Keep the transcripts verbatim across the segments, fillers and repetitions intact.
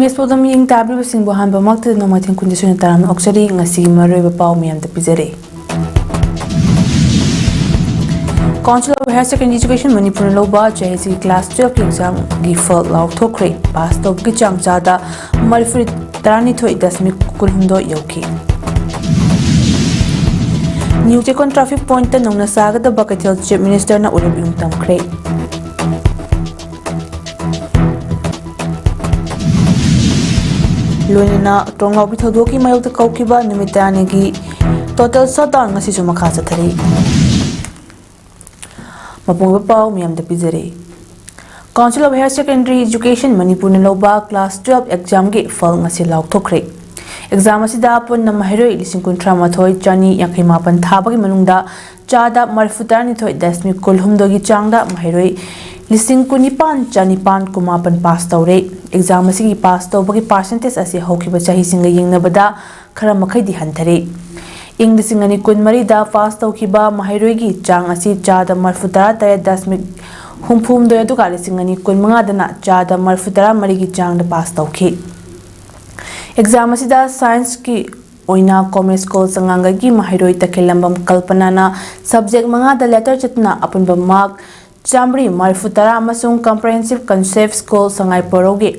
ꯏꯁꯄꯣꯔꯠꯇ ꯃꯤꯠꯌꯦꯡ ꯇꯥꯕꯤꯕꯁꯤꯡꯕꯨ ꯑꯍꯥꯟꯕꯃꯛꯇꯗ ꯅꯣꯡꯃꯥꯏꯊꯦꯝ ꯈꯨꯟꯗ ꯁꯣꯏꯅ ꯇꯔꯥꯝꯅ ꯑꯣꯛꯆꯔꯤ꯫ ꯉꯁꯤꯒꯤ ꯃꯔꯨꯑꯣꯏꯕ ꯄꯥꯎ ꯃꯌꯥꯝꯗ ꯄꯤꯖꯔꯤ꯫ Council of Higher Secondary Education ꯃꯅꯤꯄꯨꯔꯅ ꯂꯧꯕ ꯆꯍꯤꯁꯤꯒꯤ class twelve ꯀꯤ exam ꯒꯤ ꯐꯜ ꯂꯥꯎꯊꯣꯛꯈ꯭ꯔꯦ꯫ ꯄꯥꯁ ꯇꯧꯕꯒꯤ ꯆꯥꯡ ꯆꯥꯗ ꯃꯔꯤꯐꯨ ꯇꯔꯥꯅꯤꯊꯣꯏ ꯗꯁꯃꯤꯛ ꯀꯨꯟꯍꯨꯝꯗꯣꯏ ꯌꯧꯈꯤ꯫ ꯅ꯭ꯌꯨ ꯆꯦꯛꯀꯣꯟ traffic point ꯇ ꯅꯧꯅ ꯁꯥꯒꯗꯕ ꯀꯩꯊꯦꯜ Chief Minister ꯅ ꯎꯔꯤꯕ ꯌꯨꯝ ꯇꯝꯈ꯭ꯔꯦ꯫ ꯂꯣꯏꯅꯅ ꯇ꯭ꯔꯣꯡꯂꯥꯎꯕꯤ ꯊꯧꯗꯣꯛꯀꯤ ꯃꯥꯌꯣꯛꯇ ꯀꯧꯈꯤꯕ ꯅꯨꯃꯤꯠ ꯇꯔꯥꯅꯤꯒꯤ total shutdown ꯉꯁꯤꯁꯨ ꯃꯈꯥ ꯆꯠꯊꯔꯤ꯫ ꯃꯄꯨꯡꯕ ꯄꯥꯎ ꯃꯌꯥꯝꯗ ꯄꯤꯖꯔꯤ꯫ Council of Higher Secondary Education ꯃꯅꯤꯄꯨꯔꯅ ꯂꯧꯕ class twelve exam ꯒꯤ ꯐꯜ ꯉꯁꯤ ꯂꯥꯎꯊꯣꯛꯈ꯭ꯔꯦ꯫ Exam ꯑꯁꯤꯗ ꯑꯄꯨꯟꯅ ꯃꯍꯩꯔꯣꯏ ꯂꯤꯁꯤꯡ ꯀꯨꯟꯊ꯭ꯔꯥ ꯃꯥꯊꯣꯏ ꯆꯥꯅꯤ ꯌꯥꯡꯈꯩ ꯃꯥꯄꯟ ꯊꯥꯕꯒꯤ ꯃꯅꯨꯡꯗ ꯆꯥꯗ ꯃꯔꯤꯐꯨ ꯇꯔꯥꯅꯤꯊꯣꯏ ꯗꯁꯃꯤꯛ ꯀꯨꯟꯍꯨꯝꯗꯣꯏꯒꯤ ꯆꯥꯡꯗ ꯃꯍꯩꯔꯣꯏ ꯂꯤꯁꯤꯡ ꯀꯨꯟꯅꯤꯄꯥꯟ ꯆꯥꯅꯤꯄꯥꯟ ꯀꯨꯟꯃꯥꯄꯟ ꯄꯥꯁ ꯇꯧꯔꯦ꯫ Exam ꯑꯁꯤꯒꯤ ꯄꯥꯁ ꯇꯧꯕꯒꯤ percentage ꯑꯁꯤ ꯍꯧꯈꯤꯕ ꯆꯍꯤꯁꯤꯡꯒ ꯌꯦꯡꯅꯕꯗ ꯈꯔ ꯃꯈꯩꯗꯤ ꯍꯟꯊꯔꯦ꯫ ꯏꯪ ꯂꯤꯁꯤꯡ ꯑꯅꯤ ꯀꯨꯟꯃꯔꯤꯗ ꯄꯥꯁ ꯇꯧꯈꯤꯕ ꯃꯍꯩꯔꯣꯏꯒꯤ ꯆꯥꯡ ꯑꯁꯤ ꯆꯥꯗ ꯃꯔꯤꯐꯨ ꯇꯔꯥ ꯇꯔꯦꯠ ꯗꯁꯃꯤꯛ ꯍꯨꯝꯐꯨ ꯍꯨꯝꯗꯣꯏ, ꯑꯗꯨꯒ ꯂꯤꯁꯤꯡ ꯑꯅꯤ ꯀꯨꯟꯃꯉꯥꯗꯅ ꯆꯥꯗ ꯃꯔꯤꯐꯨ ꯇꯔꯥ ꯃꯔꯤꯒꯤ ꯆꯥꯡꯗ ꯄꯥꯁ ꯇꯧꯈꯤ꯫ Exam ꯑꯁꯤꯗ science ꯀꯤ ꯑꯣꯏꯅ Commerce School ꯆꯉꯥꯡꯒꯩꯒꯤ ꯃꯍꯩꯔꯣꯏ ꯇꯈꯦꯜꯂꯝꯕꯝ ꯀꯜꯄꯅꯥꯅ subject ꯃꯉꯥꯗ letter ꯆꯠꯇꯨꯅ ꯑꯄꯨꯟꯕ mark ꯆꯥꯃꯔꯤ ꯃꯔꯤꯐꯨ ꯇꯔꯥ ꯑꯃꯁꯨꯡ Comprehensive Concept School ꯁꯉꯥꯏ ꯄꯣꯔꯧꯒꯤ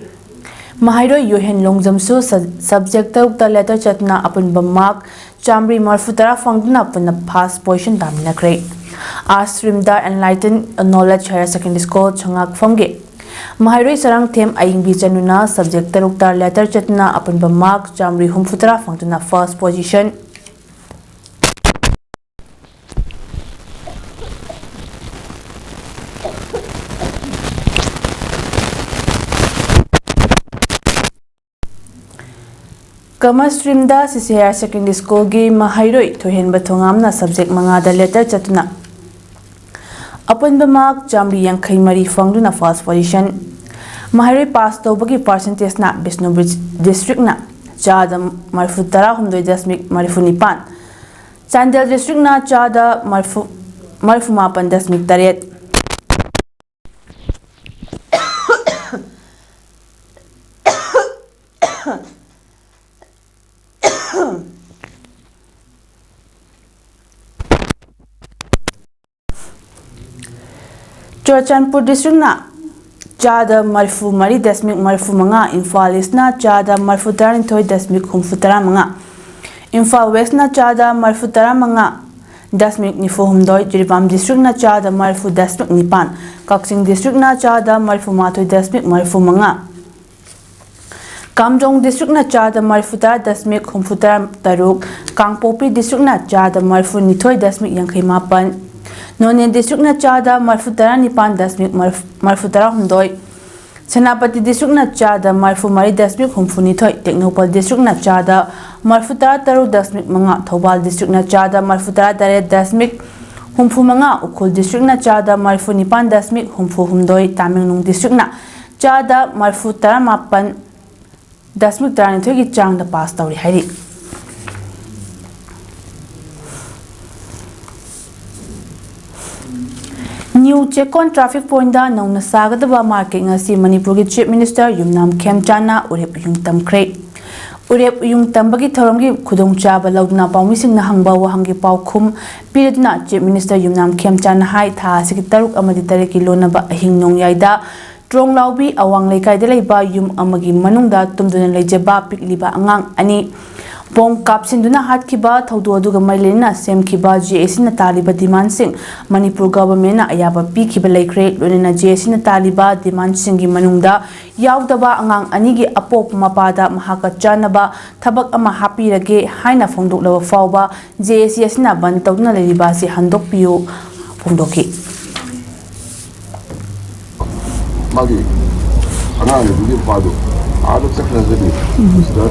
ꯃꯍꯩꯔꯣꯏ ꯌꯣꯏꯍꯦꯟ ꯂꯣꯡꯖꯝꯁꯨ ꯁ-, subject ꯇꯔꯨꯛꯇ letter ꯆꯠꯇꯨꯅ ꯑꯄꯨꯟꯕ mark ꯆꯥꯃꯔꯤ ꯃꯔꯤꯐꯨ ꯇꯔꯥ ꯐꯪꯗꯨꯅ ꯄꯨꯟꯅ first position ꯇꯥꯃꯤꯟꯅꯈ꯭ꯔꯦ꯫ Arts stream ꯗ Enlighten Knowledge Higher Secondary School ꯁꯉꯥꯛꯐꯝꯒꯤ ꯃꯍꯩꯔꯣꯏ ꯁꯔꯥꯡꯊꯦꯝ ꯑꯌꯤꯡꯕꯤ ꯆꯅꯨꯅ subject ꯇꯔꯨꯛꯇ letter ꯆꯠꯇꯨꯅ ꯑꯄꯨꯟꯕ mark ꯆꯥꯃꯔꯤ ꯍꯨꯝꯐꯨ ꯇꯔꯥ ꯐꯪꯗꯨꯅ first position꯫ Commerce stream ꯗ ꯁꯤꯁꯤ Higher Secondary School ꯒꯤ ꯃꯍꯩꯔꯣꯏ ꯊꯣꯏꯍꯦꯟꯕ ꯊꯣꯉꯥꯝꯅ subject ꯃꯉꯥꯗ letter ꯆꯠꯇꯨꯅ ꯑꯄꯨꯟꯕ mark ꯆꯥꯃꯔꯤ ꯌꯥꯡꯈꯩ ꯃꯔꯤ ꯐꯪꯗꯨꯅ first position꯫ ꯃꯍꯩꯔꯣꯏ pass ꯇꯧꯕꯒꯤ percentage ꯅ ꯕꯤꯁꯅꯨꯄꯨꯔ district ꯅ ꯆꯥꯗ ꯃꯔꯤꯐꯨ ꯇꯔꯥ ꯍꯨꯝꯗꯣꯏ ꯗꯁꯃꯤꯛ ꯃꯔꯤꯐꯨ ꯅꯤꯄꯥꯟ, ꯆꯥꯟꯗꯦꯜ district ꯅ ꯆꯥꯗ ꯃꯔꯤꯐꯨ, ꯃꯔꯤꯐꯨ ꯃꯥꯄꯟ ꯗꯁꯃꯤꯛ ꯇꯔꯦꯠ, ꯆꯨꯔꯆꯥꯟꯄꯨꯔ ꯗꯤꯁꯇ꯭ꯔꯤꯛꯅ ꯆꯥꯗ ꯃꯔꯤꯐꯨ ꯃꯔꯤ ꯗꯁꯃꯤꯛ ꯃꯔꯤꯐꯨ ꯃꯉꯥ, ꯏꯝꯐꯥꯜ ꯏꯁꯅ ꯆꯥꯗ ꯃꯔꯤꯐꯨ ꯇꯔꯥꯅꯤꯊꯣꯏ ꯗꯁꯃꯤꯛ ꯍꯨꯝꯐꯨ ꯇꯔꯥ ꯃꯉꯥ, ꯏꯝꯐꯥꯜ ꯋꯦꯁꯅ ꯆꯥꯗ ꯃꯔꯤꯐꯨ ꯇꯔꯥ ꯃꯉꯥ ꯗꯁꯃꯤꯛ ꯅꯤꯐꯨ ꯍꯨꯝꯗꯣꯏ, ꯖꯤꯔꯤꯕꯥꯝ ꯗꯤꯁꯇ꯭ꯔꯤꯛꯅ ꯆꯥꯗ ꯃꯔꯤꯐꯨ ꯗꯁꯃꯤꯛ ꯅꯤꯄꯥꯟ, ꯀꯛꯆꯤꯡ ꯗꯤꯁꯇ꯭ꯔꯤꯛꯅ ꯆꯥꯗ ꯃꯔꯤꯐꯨ ꯃꯥꯊꯣꯏ ꯗꯁꯃꯤꯛ ꯃꯔꯤꯐꯨ ꯃꯉꯥ, ꯀꯥꯝꯖꯣꯡ ꯗꯤꯁꯇ꯭ꯔꯤꯛꯅ ꯆꯥꯗ ꯃꯔꯤꯐꯨ ꯇꯔꯥ ꯗꯁꯃꯤꯛ ꯍꯨꯝꯐꯨ ꯇꯔꯥ ꯇꯔꯨꯛ, ꯀꯥꯡꯄꯣꯛꯄꯤ ꯗꯤꯁꯇ꯭ꯔꯤꯛꯅ ꯆꯥꯗ ꯃꯔꯤꯐꯨ ꯅꯤꯊꯣꯏ ꯗꯁꯃꯤꯛ ꯌꯥꯡꯈꯩ ꯃꯥꯄꯟ, ꯅꯣꯅꯦ ꯗꯤꯁꯇ꯭ꯔꯤꯛꯅ ꯆꯥꯗ ꯃꯔꯤꯐꯨ ꯇꯔꯥ ꯅꯤꯄꯥꯟ ꯗꯁꯃꯤꯛ ꯃꯔꯤꯐꯨ ꯇꯔꯥ ꯍꯨꯝꯗꯣꯏ, ꯁꯦꯅꯥꯄꯇꯤ ꯗꯤꯁꯇ꯭ꯔꯤꯛꯅ ꯆꯥꯗ ꯃꯔꯤꯐꯨ ꯃꯔꯤ ꯗꯁꯃꯤꯛ ꯍꯨꯝꯐꯨ ꯅꯤꯊꯣꯏ, ꯇꯦꯡꯅꯧꯄꯜ ꯗꯤꯁꯇ꯭ꯔꯤꯛꯅ ꯆꯥꯗ ꯃꯔꯤꯐꯨ ꯇꯔꯥ ꯇꯔꯨꯛ ꯗꯁꯃꯤꯛ ꯃꯉꯥ, ꯊꯧꯕꯥꯜ ꯗꯤꯁꯇ꯭ꯔꯤꯛꯅ ꯆꯥꯗ ꯃꯔꯤꯐꯨ ꯇꯔꯥ ꯇꯔꯦꯠ ꯗꯁꯃꯤꯛ ꯍꯨꯝꯐꯨ ꯃꯉꯥ, ꯎꯈ꯭ꯔꯨꯜ ꯗꯤꯁꯇ꯭ꯔꯤꯛꯅ ꯆꯥꯗ ꯃꯔꯤꯐꯨ ꯅꯤꯄꯥꯟ ꯗꯁꯃꯤꯛ ꯍꯨꯝꯐꯨ ꯍꯨꯝꯗꯣꯏ, ꯇꯥꯃꯦꯡꯂꯣꯡ ꯗꯤꯁꯇ꯭ꯔꯤꯛꯅ ꯆꯥꯗ ꯃꯔꯤꯐꯨ ꯇꯔꯥ ꯃꯥꯄꯟ ꯗꯁꯃꯤꯛ ꯇꯔꯥꯅꯤꯊꯣꯏꯒꯤ ꯆꯥꯡꯗ ꯄꯥꯁ ꯇꯧꯔꯤ ꯍꯥꯏꯔꯤ꯫ ꯅ꯭ꯌꯨ ꯆꯦꯛꯀꯣꯟ ꯇ꯭ꯔꯥꯐꯤꯛ ꯄꯣꯏꯟꯗ ꯅꯧꯅ ꯁꯥꯒꯗꯕ ꯃꯥꯔꯀꯦꯠ ꯉꯁꯤ ꯃꯅꯤꯄꯨꯔꯒꯤ ꯆꯤꯐ ꯃꯤꯅꯤꯁꯇꯔ ꯌꯨꯝꯅꯥꯝ ꯈꯦꯝꯆꯥꯟꯅ ꯎꯔꯦꯞ ꯎꯌꯨꯡ ꯇꯝꯈ꯭ꯔꯦ꯫ ꯎꯔꯦꯞ ꯎꯌꯨꯡ ꯇꯝꯕꯒꯤ ꯊꯧꯔꯝꯒꯤ ꯈꯨꯗꯣꯡꯆꯥꯕ ꯂꯧꯗꯨꯅ ꯄꯥꯎꯃꯤꯁꯤꯡꯅ ꯍꯪꯕ ꯋꯥꯍꯪꯒꯤ ꯄꯥꯎꯈꯨꯝ ꯄꯤꯔꯗꯨꯅ ꯆꯤꯐ ꯃꯤꯅꯤꯁꯇꯔ ꯌꯨꯝꯅꯥꯝ ꯈꯦꯝꯆꯥꯟꯅ ꯍꯥꯏ, ꯊꯥ ꯑꯁꯤꯒꯤ ꯇꯔꯨꯛ ꯑꯃꯗꯤ ꯇꯔꯦꯠꯀꯤ ꯂꯣꯟꯅꯕ ꯑꯍꯤꯡ ꯅꯣꯡꯌꯥꯏꯗ ꯇ꯭ꯔꯣꯡꯂꯥꯎꯕꯤ ꯑꯋꯥꯡ ꯂꯩꯀꯥꯏꯗ ꯂꯩꯕ ꯌꯨꯝ ꯑꯃꯒꯤ ꯃꯅꯨꯡꯗ ꯇꯨꯝꯗꯨꯅ ꯂꯩꯖꯕ ꯄꯤꯛꯂꯤꯕ ꯑꯉꯥꯡ ꯑꯅꯤ ꯕꯣꯝ ꯀꯥꯞꯁꯤꯟꯗꯨꯅ ꯍꯥꯠꯈꯤꯕ ꯊꯧꯗꯣꯛ ꯑꯗꯨꯒ ꯃꯔꯤ ꯂꯩꯅꯅ ꯁꯦꯝꯈꯤꯕ ꯖꯦ ꯑꯦ ꯁꯤꯅ ꯇꯥꯜꯂꯤꯕ ꯗꯤꯃꯥꯟꯁꯤꯡ ꯃꯅꯤꯄꯨꯔ ꯒꯚꯔꯟꯃꯦꯟꯠꯅ ꯑꯌꯥꯕ ꯄꯤꯈꯤꯕ ꯂꯩꯈ꯭ꯔꯦ꯫ ꯂꯣꯏꯅꯅ ꯖꯦ ꯑꯦ ꯁꯤꯅ ꯇꯥꯜꯂꯤꯕ ꯗꯤꯃꯥꯟꯁꯤꯡꯒꯤ ꯃꯅꯨꯡꯗ ꯌꯥꯎꯗꯕ ꯑꯉꯥꯡ ꯑꯅꯤꯒꯤ ꯑꯄꯣꯛꯄ ꯃꯄꯥꯗ ꯃꯍꯥꯛꯀ ꯆꯥꯟꯅꯕ ꯊꯕꯛ ꯑꯃ ꯍꯥꯞꯄꯤꯔꯒꯦ ꯍꯥꯏꯅ ꯐꯣꯡꯗꯣꯛꯂꯕ ꯐꯥꯎꯕ ꯖꯦ ꯑꯦ ꯁꯤ ꯑꯁꯤꯅ ꯕꯟ ꯇꯧꯗꯨꯅ ꯂꯩꯔꯤꯕ ꯑꯁꯤ ꯍꯟꯗꯣꯛꯄꯤꯌꯨ ꯐꯣꯡꯗꯣꯛꯈꯤ꯫ ꯃꯥꯒꯤ ꯑꯉꯥꯡ ꯅꯨꯄꯤꯒꯤ ꯅꯨꯄꯥꯗꯣ ꯑꯥꯗ ꯆꯠꯈ꯭ꯔꯒꯗꯤ ꯁꯤꯗ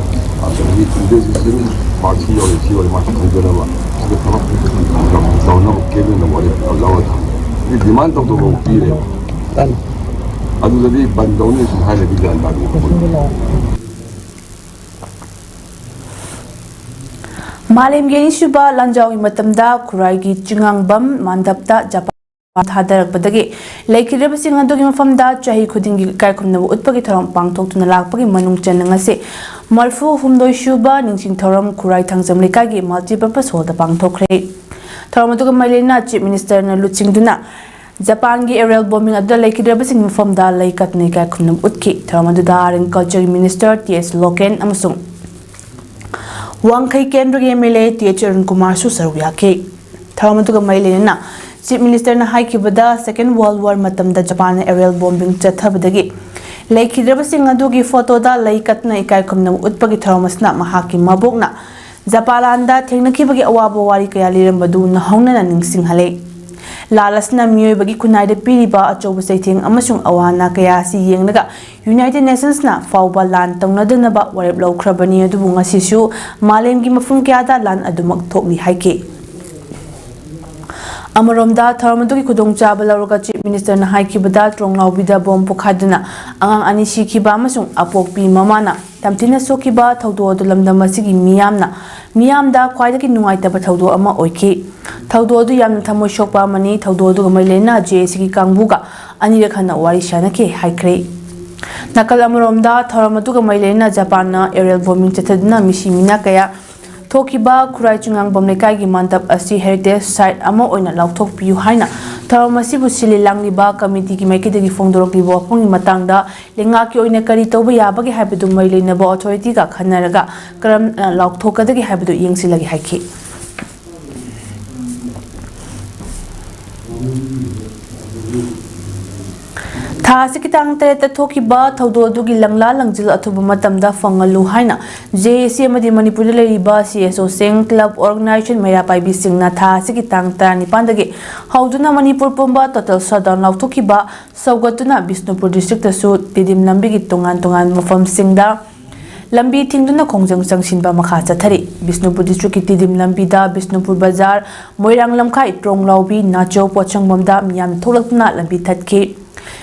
ꯑꯗꯒꯤ ꯏꯟꯚꯦꯁꯇꯤꯒꯦꯁꯟ ꯄꯥꯔꯠ ꯁꯤ ꯌꯧꯔꯦ, ꯁꯤ ꯌꯧꯔꯦ, ꯃꯥ ꯈꯪꯖꯅꯕ, ꯁꯤꯗ ꯊꯕꯛ ꯇꯧꯅꯕ ꯀꯦꯟꯗꯅ ꯋꯥꯔꯤ ꯂꯧꯔ ꯊꯝꯃꯦ꯫ ꯁꯤ ꯗꯤꯃꯥꯟ ꯇꯧꯗꯕ ꯄꯤꯔꯦꯕ꯫ ꯑꯗꯨꯗꯗꯤ ꯕꯟ ꯇꯧꯅꯤ ꯁꯤ ꯍꯥꯏꯔꯗꯤ ꯒ꯭ꯌꯥꯟ ꯇꯥꯗꯦ꯫ ꯃꯥꯂꯦꯝꯒꯤ ꯑꯅꯤꯁꯨꯕ ꯂꯥꯟꯖꯥꯎꯒꯤ ꯃꯇꯝꯗ ꯈꯨꯔꯥꯏꯒꯤ ꯆꯤꯉꯥꯡꯕꯝ ꯃꯥꯟꯗꯞꯇ ꯖꯄꯥꯟ ꯊꯥꯗꯔꯛꯄꯗꯒꯤ ꯂꯩꯈꯤꯗ꯭ꯔꯕꯁꯤꯡ ꯑꯗꯨꯒꯤ ꯃꯐꯝꯗ ꯆꯍꯤ ꯈꯨꯗꯤꯡꯒꯤ ꯏꯀꯥꯏ ꯈꯨꯝꯅꯕ ꯎꯠꯄꯒꯤ ꯊꯧꯔꯝ ꯄꯥꯡꯊꯣꯛꯇꯨꯅ ꯂꯥꯛꯄꯒꯤ ꯃꯅꯨꯡ ꯆꯟꯅ ꯉꯁꯤ ꯃꯔꯤꯐꯨ ꯍꯨꯝꯗꯣꯏ ꯁꯨꯕ ꯅꯤꯡꯁꯤꯡ ꯊꯧꯔꯝ ꯈꯨꯔꯥꯏ ꯊꯥꯡꯖꯝ ꯂꯩꯀꯥꯏꯒꯤ multipurpose hall ꯗ ꯄꯥꯡꯊꯣꯛꯈ꯭ꯔꯦ꯫ ꯊꯧꯔꯝ ꯑꯗꯨꯒ ꯃꯔꯤ ꯂꯩꯅꯅ ꯆꯤꯐ ꯃꯤꯅꯤꯁꯇꯔꯅ ꯂꯨꯆꯤꯡꯗꯨꯅ ꯖꯄꯥꯟꯒꯤ aerial bombing ꯑꯗꯨꯗ ꯂꯩꯈꯤꯗ꯭ꯔꯕꯁꯤꯡꯒꯤ ꯃꯐꯝꯗ ꯂꯩ ꯀꯠꯇꯨꯅ ꯏꯀꯥꯏ ꯈꯨꯝꯅꯕ ꯎꯠꯈꯤ꯫ ꯊꯧꯔꯝ ꯑꯗꯨꯗ Agriculture Minister T S Loken ꯑꯃꯁꯨꯡ ꯋꯥꯡꯈꯩ ꯀꯦꯟꯗ꯭ꯔꯒꯤ M L A T H Arun ꯀꯨꯃꯥꯔꯁꯨ ꯁꯔꯨꯛ ꯌꯥꯈꯤ꯫ ꯊꯧꯔꯝ ꯑꯗꯨꯒ ꯃꯔꯤ ꯂꯩꯅꯅ Chief Minister ꯅ ꯍꯥꯏꯈꯤꯕꯗ, Second World War ꯃꯇꯝꯗ ꯖꯄꯥꯟꯅ aerial bombing ꯆꯠꯊꯕꯗꯒꯤ ꯂꯩꯈꯤꯗ꯭ꯔꯕꯁꯤꯡ ꯑꯗꯨꯒꯤ ꯐꯣꯇꯣꯗ ꯂꯩ ꯀꯠꯇꯨꯅ ꯏꯀꯥꯏ ꯈꯨꯝꯅꯕ ꯎꯠꯄꯒꯤ ꯊꯧꯔꯝ ꯑꯁꯤꯅ ꯃꯍꯥꯛꯀꯤ ꯃꯕꯣꯛꯅ ꯖꯄꯥꯟ ꯂꯥꯟꯗ ꯊꯦꯡꯅꯈꯤꯕꯒꯤ ꯑꯋꯥꯕ ꯋꯥꯔꯤ ꯀꯌꯥ ꯂꯤꯔꯝꯕꯗꯨ ꯅꯧꯍꯧꯅꯅ ꯅꯤꯡꯁꯤꯡꯍꯜꯂꯦ꯫ ꯂꯥꯟ ꯑꯁꯤꯅ ꯃꯤꯑꯣꯏꯕꯒꯤ ꯈꯨꯟꯅꯥꯏꯗ ꯄꯤꯔꯤꯕ ꯑꯆꯧꯕ ꯆꯩꯊꯦꯡ ꯑꯃꯁꯨꯡ ꯑꯋꯥ ꯑꯅꯥ ꯀꯌꯥ ꯑꯁꯤ ꯌꯦꯡꯂꯒ United Nations ꯅ ꯐꯥꯎꯕ ꯂꯥꯟ ꯇꯧꯅꯗꯅꯕ ꯋꯥꯔꯦꯞ ꯂꯧꯈ꯭ꯔꯕꯅꯤ, ꯑꯗꯨꯕꯨ ꯉꯁꯤꯁꯨ ꯃꯥꯂꯦꯝꯒꯤ ꯃꯐꯝ ꯀꯌꯥꯗ ꯂꯥꯟ ꯑꯗꯨꯃꯛ ꯊꯣꯛꯂꯤ ꯍꯥꯏꯈꯤ꯫ ꯑꯃꯔꯣꯝꯗ, ꯊꯧꯔꯝ ꯑꯗꯨꯒꯤ ꯈꯨꯗꯣꯡꯆꯥꯕ ꯂꯧꯔꯒ Chief Minister ꯅ ꯍꯥꯏꯈꯤꯕꯗ, ꯇ꯭ꯔꯣꯡꯂꯥꯎꯕꯤꯗ ꯕꯣꯝ ꯄꯣꯈꯥꯏꯗꯨꯅ ꯑꯉꯥꯡ ꯑꯅꯤ ꯁꯤꯈꯤꯕ ꯑꯃꯁꯨꯡ ꯑꯄꯣꯛꯄꯤ ꯃꯃꯥꯅ ꯇꯝꯊꯤꯅ ꯁꯣꯛꯈꯤꯕ ꯊꯧꯗꯣꯛ ꯑꯗꯨ ꯂꯝꯗꯝ ꯑꯁꯤꯒꯤ ꯃꯤꯌꯥꯝꯅ, ꯃꯤꯌꯥꯝꯗ ꯈ꯭ꯋꯥꯏꯗꯒꯤ ꯅꯨꯡꯉꯥꯏꯇꯕ ꯊꯧꯗꯣꯛ ꯑꯃ ꯑꯣꯏꯈꯤ꯫ ꯊꯧꯗꯣꯛ ꯑꯗꯨ ꯌꯥꯝꯅ ꯊꯃꯣꯏ ꯁꯣꯛꯄ ꯑꯃꯅꯤ꯫ ꯊꯧꯗꯣꯛ ꯑꯗꯨꯒ ꯃꯔꯤ ꯂꯩꯅꯅ ꯖꯦ ꯑꯦ ꯁꯤ ꯒꯤ ꯀꯥꯡꯕꯨꯒ ꯑꯅꯤꯔꯛ ꯍꯟꯅ ꯋꯥꯔꯤ ꯁꯥꯅꯈꯤ ꯍꯥꯏꯈ꯭ꯔꯦ꯫ ꯅꯥꯀꯜ ꯑꯃꯔꯣꯝꯗ, ꯊꯧꯔꯝ ꯑꯗꯨꯒ ꯃꯔꯤ ꯂꯩꯅꯅ ꯖꯄꯥꯟꯅ aerial bombing ꯆꯠꯊꯗꯨꯅ ꯃꯤꯁꯤ ꯃꯤꯅꯥ ꯀꯌꯥ ꯊꯣꯛꯈꯤꯕ ꯈꯨꯔꯥꯏ ꯆꯤꯡꯉꯥꯡꯕꯝ ꯂꯩꯀꯥꯏꯒꯤ ꯃꯟꯗꯞ ꯑꯁꯤ heritage site ꯑꯃ ꯑꯣꯏꯅ ꯂꯥꯎꯊꯣꯛꯄꯤꯌꯨ ꯍꯥꯏꯅ ꯊꯧꯔꯝ ꯑꯁꯤꯕꯨ ꯁꯤꯜꯂꯤ ꯂꯥꯡꯂꯤꯕ committee ꯒꯤ ꯃꯥꯏꯀꯩꯗꯒꯤ ꯐꯣꯡꯗꯣꯔꯛꯂꯤꯕ ꯋꯥꯐꯝꯒꯤ ꯃꯇꯥꯡꯗ ꯂꯩꯉꯥꯛꯀꯤ ꯑꯣꯏꯅ ꯀꯔꯤ ꯇꯧꯕ ꯌꯥꯕꯒꯦ ꯍꯥꯏꯕꯗꯨ ꯃꯔꯤ ꯂꯩꯅꯕ authority ꯒ ꯈꯟꯅꯔꯒ ꯀꯔꯝꯅ ꯂꯥꯎꯊꯣꯛꯀꯗꯒꯦ ꯍꯥꯏꯕꯗꯨ ꯌꯦꯡꯁꯤꯜꯂꯒꯦ ꯍꯥꯏꯈꯤ꯫ ꯊꯥ ꯑꯁꯤꯒꯤ ꯇꯥꯡ ꯇꯔꯦꯠꯇ ꯊꯣꯛꯈꯤꯕ ꯊꯧꯗꯣꯛ ꯑꯗꯨꯒꯤ ꯂꯪꯂꯥ ꯂꯪꯖꯤꯜ ꯑꯊꯨꯕ ꯃꯇꯝꯗ ꯐꯪꯍꯜꯂꯨ ꯍꯥꯏꯅ ꯖꯦ ꯑꯦ ꯁꯤ ꯑꯃꯗꯤ ꯃꯅꯤꯄꯨꯔꯗ ꯂꯩꯔꯤꯕ ꯁꯤ ꯑꯦꯁ ꯑꯣ ꯁꯤꯡ, club organization, ꯃꯩꯔꯥ ꯄꯥꯏꯕꯤꯁꯤꯡꯅ ꯊꯥ ꯑꯁꯤꯒꯤ ꯇꯥꯡ ꯇꯔꯥꯅꯤꯄꯥꯟꯗꯒꯤ ꯍꯧꯗꯨꯅ ꯃꯅꯤꯄꯨꯔ ꯄꯨꯝꯕ total shutdown ꯂꯥꯎꯊꯣꯛꯈꯤꯕ ꯁꯧꯒꯠꯇꯨꯅ ꯕꯤꯁꯅꯨꯄꯨꯔ district ꯇꯁꯨ ꯇꯤꯗꯤꯝ ꯂꯝꯕꯤꯒꯤ ꯇꯣꯉꯥꯟ ꯇꯣꯉꯥꯟꯕ ꯃꯐꯝꯁꯤꯡꯗ ꯂꯝꯕꯤ ꯊꯤꯡꯗꯨꯅ ꯈꯣꯡꯖꯪ ꯆꯪꯁꯤꯟꯕ ꯃꯈꯥ ꯆꯠꯊꯔꯤ꯫ ꯕꯤꯁꯅꯨꯄꯨꯔ district ꯀꯤ ꯇꯤꯗꯤꯝ ꯂꯝꯕꯤꯗ ꯕꯤꯁꯅꯨꯄꯨꯔ ꯕꯖꯥꯔ, ꯃꯣꯏꯔꯥꯡ ꯂꯝꯈꯥꯏ, ꯇ꯭ꯔꯣꯡꯂꯥꯎꯕꯤ, ꯅꯥꯆꯧ ꯄꯣꯠꯁꯪꯕꯝꯗ ꯃꯤꯌꯥꯝꯅ ꯊꯣꯛꯂꯛꯇꯨꯅ ꯂꯝꯕꯤ ꯊꯠꯈꯤ꯫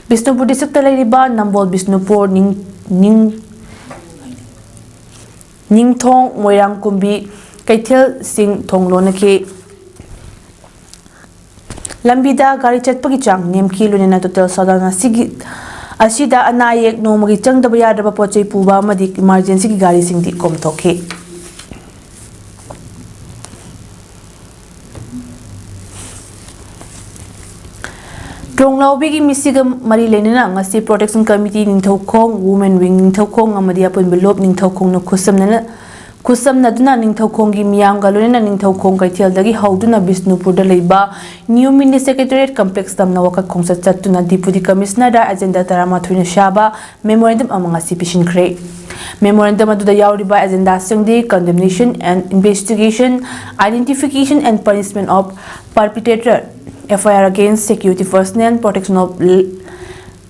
ꯕꯤꯁꯅꯨꯄꯨꯔ district ꯇ ꯂꯩꯔꯤꯕ ꯅꯝꯕꯣꯜ ꯕꯤꯁꯅꯨꯄꯨꯔ, ꯅꯤꯡ-, ꯅꯤꯡ-, ꯅꯤꯡꯊꯣꯡ, ꯃꯣꯏꯔꯥꯡ ꯀꯨꯝꯕꯤ ꯀꯩꯊꯦꯜꯁꯤꯡ ꯊꯣꯡ ꯂꯣꯟꯅꯈꯤ꯫ ꯂꯝꯕꯤꯗ ꯒꯥꯔꯤ ꯆꯠꯄꯒꯤ ꯆꯥꯡ ꯅꯦꯝꯈꯤ꯫ ꯂꯣꯏꯅꯅ total shutdown ꯑꯁꯤꯒꯤ, ꯑꯁꯤꯗ ꯑꯅꯥ ꯑꯌꯦꯛ, ꯅꯣꯡꯃꯒꯤ ꯆꯪꯗꯕ ꯌꯥꯗ꯭ꯔꯕ ꯄꯣꯠ ꯆꯩ ꯄꯨꯕ ꯑꯃꯗꯤ emergency ꯒꯤ ꯒꯥꯔꯤꯁꯤꯡꯗꯤ ꯀꯣꯝꯊꯣꯛꯈꯤ꯫ ꯇ꯭ꯔꯣꯡꯂꯥꯎꯕꯤꯒꯤ ꯃꯤꯁꯤꯒ ꯃꯔꯤ ꯂꯩꯅꯅ ꯉꯁꯤ Protection Committee Ningthoukhong, Women Wing Ningthoukhong ꯑꯃꯗꯤ ꯑꯄꯨꯟꯕ ꯂꯨꯞ ꯅꯤꯡꯊꯧꯈꯣꯡꯅ ꯈꯨꯠꯁꯝꯅꯅ, ꯈꯨꯠꯁꯝꯅꯗꯨꯅ ꯅꯤꯡꯊꯧꯈꯣꯡꯒꯤ ꯃꯤꯌꯥꯝꯒ ꯂꯣꯏꯅꯅ ꯅꯤꯡꯊꯧꯈꯣꯡ ꯀꯩꯊꯦꯜꯗꯒꯤ ꯍꯧꯗꯨꯅ ꯕꯤꯁꯅꯨꯄꯨꯔꯗ ꯂꯩꯕ New Mini Secretariat Complex ꯇꯝꯅ ꯋꯥꯀꯠ ꯈꯣꯡꯆꯠ ꯆꯠꯇꯨꯅ Deputy Commissioner ꯗ agenda ꯇꯔꯥꯃꯥꯊꯣꯏꯅ ꯁꯥꯕ memorandum ꯑꯃ ꯉꯁꯤ ꯄꯤꯁꯤꯟꯈ꯭ꯔꯦ꯫ Memorandum ꯑꯗꯨꯗ ꯌꯥꯎꯔꯤꯕ agendaꯁꯤꯡꯗꯤ condemnation and investigation, identification and punishment of perpetrator, F I R against security personnel, protection of l-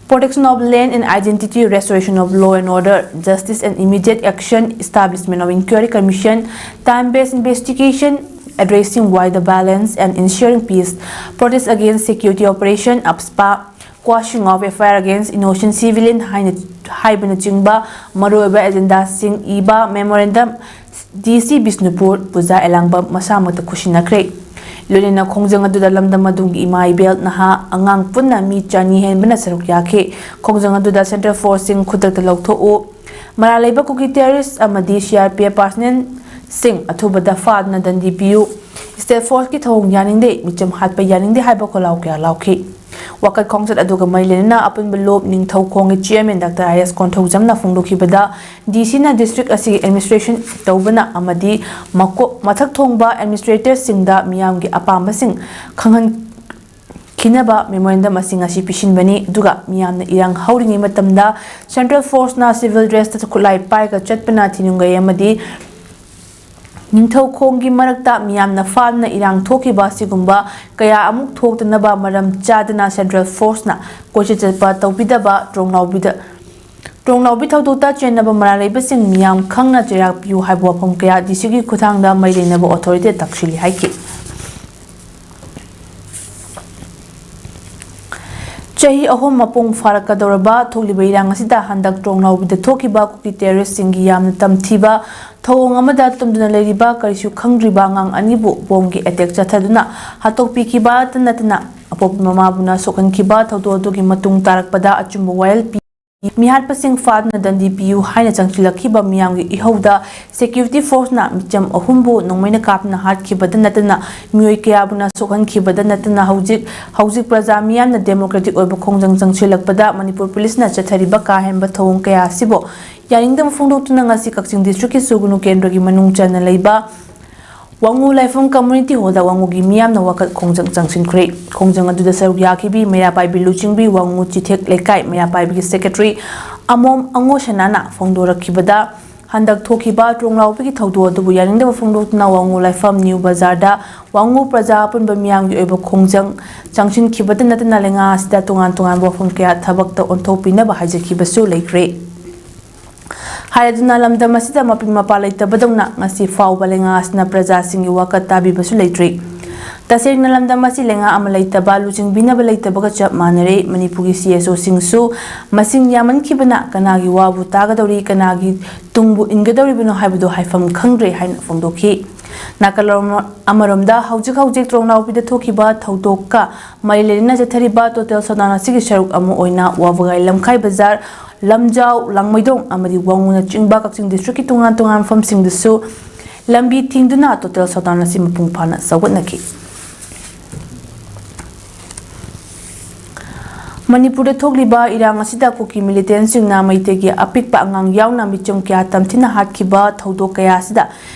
protection of land and identity, restoration of law and order, justice and immediate action, establishment of inquiry commission, time-based investigation, addressing why the violence and ensuring peace, protest against security operation, AFSPA, quashing of F I R against innocent civilian ꯍꯥꯏꯅ, ꯍꯥꯏꯕꯅꯆꯤꯡꯕ ꯃꯔꯨꯑꯣꯏꯕ agendaꯁꯤꯡ ꯏꯕ memorandum D C Bishnupur ꯄꯨꯖꯥ ꯑꯦꯂꯥꯡꯕꯝ ꯃꯁꯥꯃꯛꯇ ꯈꯨꯠꯁꯤꯟꯅꯈ꯭ꯔꯦ꯫ ꯂꯣꯏꯅꯅ ꯈꯣꯡꯖꯪ ꯑꯗꯨꯗ ꯂꯝꯗꯝ ꯑꯗꯨꯒꯤ ꯏꯃꯥ ꯏꯕꯦꯜ, ꯅꯍꯥ, ꯑꯉꯥꯡ ꯄꯨꯟꯅ ꯃꯤ ꯆꯅꯤ ꯍꯦꯟꯕꯅ ꯁꯔꯨꯛ ꯌꯥꯈꯤ꯫ ꯈꯣꯡꯖꯪ ꯑꯗꯨꯗ central forceꯁꯤꯡ ꯈꯨꯗꯛꯇ ꯂꯧꯊꯣꯛꯎ, ꯃꯔꯥꯜ ꯂꯩꯕ ꯀꯨꯀꯤ terrorist ꯑꯃꯗꯤ C R P F personnelꯁꯤꯡ ꯑꯊꯨꯕꯗ ꯐꯥꯗꯨꯅ ꯗꯟꯗꯤ ꯄꯤꯌꯨ, state forceꯀꯤ ꯊꯧꯑꯣꯡ ꯌꯥꯅꯤꯡꯗꯦ, ꯃꯤꯆꯝ ꯍꯥꯠꯄ ꯌꯥꯅꯤꯡꯗꯦ ꯍꯥꯏꯕ ꯈꯣꯜꯂꯥꯎ ꯀꯌꯥ ꯂꯥꯎꯈꯤ꯫ ꯋꯥꯀꯠ ꯈꯣꯡꯆꯠ ꯑꯗꯨꯒ ꯃꯔꯤ ꯂꯩꯅꯅ ꯑꯄꯨꯟꯕ ꯂꯨꯞ ꯅꯤꯡꯊꯧꯈꯣꯡꯒꯤ chairman Doctor I S ꯀꯣꯟꯊꯧꯖꯝꯅ ꯐꯣꯡꯗꯣꯛꯈꯤꯕꯗ, D Cꯅ district ꯑꯁꯤꯒꯤ administration ꯇꯧꯕꯅ ꯑꯃꯗꯤ ꯃꯀꯣꯛ ꯃꯊꯛ ꯊꯣꯡꯕ administratorꯁꯤꯡꯗ ꯃꯤꯌꯥꯝꯒꯤ ꯑꯄꯥꯝꯕꯁꯤꯡ ꯈꯪꯍꯟꯈꯤꯅꯕ memorandum ꯑꯁꯤ ꯉꯁꯤ ꯄꯤꯁꯤꯟꯕꯅꯤ꯫ ꯑꯗꯨꯒ ꯃꯤꯌꯥꯝꯅ ꯏꯔꯥꯡ ꯍꯧꯔꯤꯉꯩ ꯃꯇꯝꯗ central forceꯅ civil dressꯇ ꯈꯨꯠꯂꯥꯏ ꯄꯥꯏꯔꯒ ꯆꯠꯄꯅ ꯊꯤꯅꯨꯡꯒꯩ ꯑꯃꯗꯤ ꯅꯤꯡꯊꯧꯈꯣꯡꯒꯤ ꯃꯔꯛꯇ ꯃꯤꯌꯥꯝꯅ ꯐꯥꯗꯨꯅ ꯏꯔꯥꯡ ꯊꯣꯛꯈꯤꯕ ꯑꯁꯤꯒꯨꯝꯕ ꯀꯌꯥ ꯑꯃꯨꯛ ꯊꯣꯛꯇꯅꯕ ꯃꯔꯝ ꯆꯥꯗꯅ central forceꯅ ꯀꯣꯏꯆꯠ ꯆꯠꯄ ꯇꯧꯕꯤꯗꯕ, ꯇ꯭ꯔꯣꯡꯂꯥꯎꯕꯤꯗ, ꯇ꯭ꯔꯣꯡꯂꯥꯎꯕꯤ ꯊꯧꯗꯣꯛꯇ ꯆꯦꯟꯅꯕ ꯃꯔꯥꯜ ꯂꯩꯕꯁꯤꯡ ꯃꯤꯌꯥꯝ ꯈꯪꯅ ꯆꯩꯔꯥꯛ ꯄꯤꯌꯨ ꯍꯥꯏꯕ ꯋꯥꯐꯝ ꯀꯌꯥ D Cꯒꯤ ꯈꯨꯠꯊꯥꯡꯗ ꯃꯔꯤ ꯂꯩꯅꯕ authorityꯗ ꯇꯛꯁꯤꯜꯂꯤ ꯍꯥꯏꯈꯤ꯫ ꯆꯍꯤ ꯑꯍꯨꯝ ꯃꯄꯨꯡ ꯐꯥꯔꯛꯀꯗꯧꯔꯕ ꯊꯣꯛꯂꯤꯕ ꯏꯔꯥꯡ ꯑꯁꯤꯗ ꯍꯟꯗꯛ ꯇ꯭ꯔꯣꯡꯂꯥꯎꯕꯤꯗ ꯊꯣꯛꯈꯤꯕ ꯀꯨꯀꯤ terroristꯁꯤꯡꯒꯤ ꯌꯥꯝꯅ ꯇꯝꯊꯤꯕ ꯊꯧꯑꯣꯡ ꯑꯃꯗ ꯇꯨꯝꯗꯨꯅ ꯂꯩꯔꯤꯕ ꯀꯔꯤꯁꯨ ꯈꯪꯗ꯭ꯔꯤꯕ ꯑꯉꯥꯡ ꯑꯅꯤꯕꯨ ꯕꯣꯝꯒꯤ attack ꯆꯠꯊꯗꯨꯅ ꯍꯥꯠꯇꯣꯛꯄꯤꯈꯤꯕꯇ ꯅꯠꯇꯅ ꯑꯄꯣꯛꯄ ꯃꯃꯥꯕꯨꯅ ꯁꯣꯛꯍꯟꯈꯤꯕ ꯊꯧꯗꯣꯛ ꯑꯗꯨꯒꯤ ꯃꯇꯨꯡ ꯇꯥꯔꯛꯄꯗ ꯑꯆꯨꯝꯕ ꯋꯥꯌꯦꯜ ꯄꯤ ꯃꯤꯍꯥꯠꯄꯁꯤꯡ ꯐꯥꯗꯨꯅ ꯗꯟꯗꯤ ꯄꯤꯌꯨ ꯍꯥꯏꯅ ꯆꯪꯁꯤꯜꯂꯛꯈꯤꯕ ꯃꯤꯌꯥꯝꯒꯤ ꯏꯍꯧꯗ security forceꯅ ꯃꯤꯆꯝ ꯑꯍꯨꯝꯕꯨ ꯅꯣꯡꯃꯩꯅ ꯀꯥꯞꯇꯨꯅ ꯍꯥꯠꯈꯤꯕꯗ ꯅꯠꯇꯅ ꯃꯤꯑꯣꯏ ꯀꯌꯥꯕꯨꯅ ꯁꯣꯛꯍꯟꯈꯤꯕꯗ ꯅꯠꯇꯅ ꯍꯧꯖꯤꯛ ꯍꯧꯖꯤꯛ ꯄ꯭ꯔꯖꯥ ꯃꯤꯌꯥꯝꯅ democratic ꯑꯣꯏꯕ ꯈꯣꯡꯖꯪ ꯆꯪꯁꯤꯜꯂꯛꯄꯗ ꯃꯅꯤꯄꯨꯔ ꯄꯨꯂꯤꯁꯅ ꯆꯠꯊꯔꯤꯕ ꯀꯥ ꯍꯦꯟꯕ ꯊꯧꯑꯣꯡ ꯀꯌꯥ ꯑꯁꯤꯕꯨ ꯌꯥꯅꯤꯡꯗꯕ ꯐꯣꯡꯗꯣꯛꯇꯨꯅ ꯉꯁꯤ ꯀꯛꯆꯤꯡ districtꯀꯤ ꯁꯨꯒꯨꯅꯨ ꯀꯦꯟꯗ꯭ꯔꯒꯤ ꯃꯅꯨꯡ ꯆꯟꯅ ꯂꯩꯕ ꯋꯥꯉꯨ ꯂꯥꯏꯐꯝ community hallꯗ ꯋꯥꯉꯨꯒꯤ ꯃꯤꯌꯥꯝꯅ ꯋꯥꯀꯠ ꯈꯣꯡꯖꯪ ꯆꯪꯁꯤꯟꯈ꯭ꯔꯦ꯫ ꯈꯣꯡꯖꯪ ꯑꯗꯨꯗ ꯁꯔꯨꯛ ꯌꯥꯈꯤꯕꯤ ꯃꯩꯔꯥ ꯄꯥꯏꯕꯤ ꯂꯨꯆꯤꯡꯕꯤ ꯋꯥꯉꯨ ꯆꯤꯊꯦꯛ ꯂꯩꯀꯥꯏ ꯃꯩꯔꯥ ꯄꯥꯏꯕꯤꯒꯤ secretary ꯑꯃꯣꯝ ꯑꯉꯣ ꯁꯅꯥꯅ ꯐꯣꯡꯗꯣꯔꯛꯈꯤꯕꯗ, ꯍꯟꯗꯛ ꯊꯣꯛꯈꯤꯕ ꯇ꯭ꯔꯣꯡꯂꯥꯎꯕꯤꯒꯤ ꯊꯧꯗꯣꯛ ꯑꯗꯨꯕꯨ ꯌꯥꯅꯤꯡꯗꯕ ꯐꯣꯡꯗꯣꯛꯇꯨꯅ ꯋꯥꯉꯨ ꯂꯥꯏꯐꯝ ꯅ꯭ꯌꯨ ꯕꯖꯥꯔꯗ ꯋꯥꯉꯨ ꯄ꯭ꯔꯖꯥ ꯑꯄꯨꯟꯕ ꯃꯤꯌꯥꯝꯒꯤ ꯑꯣꯏꯕ ꯈꯣꯡꯖꯪ ꯆꯪꯁꯤꯟꯈꯤꯕꯇ ꯅꯠꯇꯅ ꯂꯩꯉꯥꯛ ꯑꯁꯤꯗ ꯇꯣꯉꯥꯟ ꯇꯣꯉꯥꯟꯕ ꯋꯥꯐꯝ ꯀꯌꯥ ꯊꯕꯛꯇ ꯑꯣꯟꯊꯣꯛꯄꯤꯅꯕ ꯍꯥꯏꯖꯈꯤꯕꯁꯨ ꯂꯩꯈ꯭ꯔꯦ꯫ ꯍꯥꯏꯔꯗꯨꯅ ꯂꯝꯗꯝ ꯑꯁꯤꯗ ꯃꯄꯤ ꯃꯄꯥ ꯂꯩꯇꯕꯗꯧꯅ ꯉꯁꯤ ꯐꯥꯎꯕ ꯂꯩꯉꯥꯛ ꯑꯁꯤꯅ ꯄ꯭ꯔꯖꯥꯁꯤꯡꯒꯤ ꯋꯥꯀꯠ ꯇꯥꯕꯤꯕꯁꯨ ꯂꯩꯇ꯭ꯔꯤ꯫ ꯇꯁꯦꯡꯅ ꯂꯝꯗꯝ ꯑꯁꯤ ꯂꯩꯉꯥꯛ ꯑꯃ ꯂꯩꯇꯕ, ꯂꯨꯆꯤꯡꯕꯤꯅꯕ ꯂꯩꯇꯕꯒ ꯆꯞ ꯃꯥꯟꯅꯔꯦ꯫ ꯃꯅꯤꯄꯨꯔꯒꯤ CSOꯁꯤꯡꯁꯨ ꯃꯁꯤꯡ ꯌꯥꯝꯃꯟꯈꯤꯕꯅ ꯀꯅꯥꯒꯤ ꯋꯥꯕꯨ ꯇꯥꯒꯗꯧꯔꯤ, ꯀꯅꯥꯒꯤ ꯇꯨꯡꯕꯨ ꯏꯟꯒꯗꯧꯔꯤꯕꯅꯣ ꯍꯥꯏꯕꯗꯨ ꯍꯥꯏꯐꯝ ꯈꯪꯗ꯭ꯔꯦ ꯍꯥꯏꯅ ꯐꯣꯡꯗꯣꯛꯈꯤ꯫ ꯅꯥꯀꯜ ꯑꯃ-, ꯑꯃꯔꯣꯝꯗ ꯍꯧꯖꯤꯛ ꯍꯧꯖꯤꯛ ꯇ꯭ꯔꯣꯡꯅꯥꯎꯕꯤꯗ ꯊꯣꯛꯈꯤꯕ ꯊꯧꯗꯣꯛꯀ ꯃꯔꯤ ꯂꯩꯅꯅ ꯆꯠꯊꯔꯤꯕ total shutdown ꯑꯁꯤꯒꯤ ꯁꯔꯨꯛ ꯑꯃ ꯑꯣꯏꯅ ꯋꯥꯕꯒꯥꯏ ꯂꯝꯈꯥꯏ ꯕꯖꯥꯔ, ꯂꯝꯖꯥꯎ, ꯂꯥꯡꯃꯩꯗꯣꯡ ꯑꯃꯗꯤ ꯋꯥꯉꯨꯅꯆꯤꯡꯕ ꯀꯛꯆꯤꯡ districtꯀꯤ ꯇꯣꯉꯥꯟ ꯇꯣꯉꯥꯟꯕ ꯃꯐꯝꯁꯤꯡꯗꯁꯨ ꯂꯝꯕꯤ ꯊꯤꯡꯗꯨꯅ total shutdown ꯑꯁꯤ ꯃꯄꯨꯡ ꯐꯥꯅ ꯁꯧꯒꯠꯅꯈꯤ꯫ ꯃꯅꯤꯄꯨꯔꯗ ꯊꯣꯛꯂꯤꯕ ꯏꯔꯥꯡ ꯑꯁꯤꯗ ꯀꯨꯀꯤ militantꯁꯤꯡꯅ ꯃꯩꯇꯩꯒꯤ ꯑꯄꯤꯛꯄ ꯑꯉꯥꯡ ꯌꯥꯎꯅ ꯃꯤꯆꯝ ꯀꯌꯥ ꯇꯝꯊꯤꯅ ꯍꯥꯠꯈꯤꯕ ꯊꯧꯗꯣꯛ ꯀꯌꯥ ꯑꯁꯤꯗ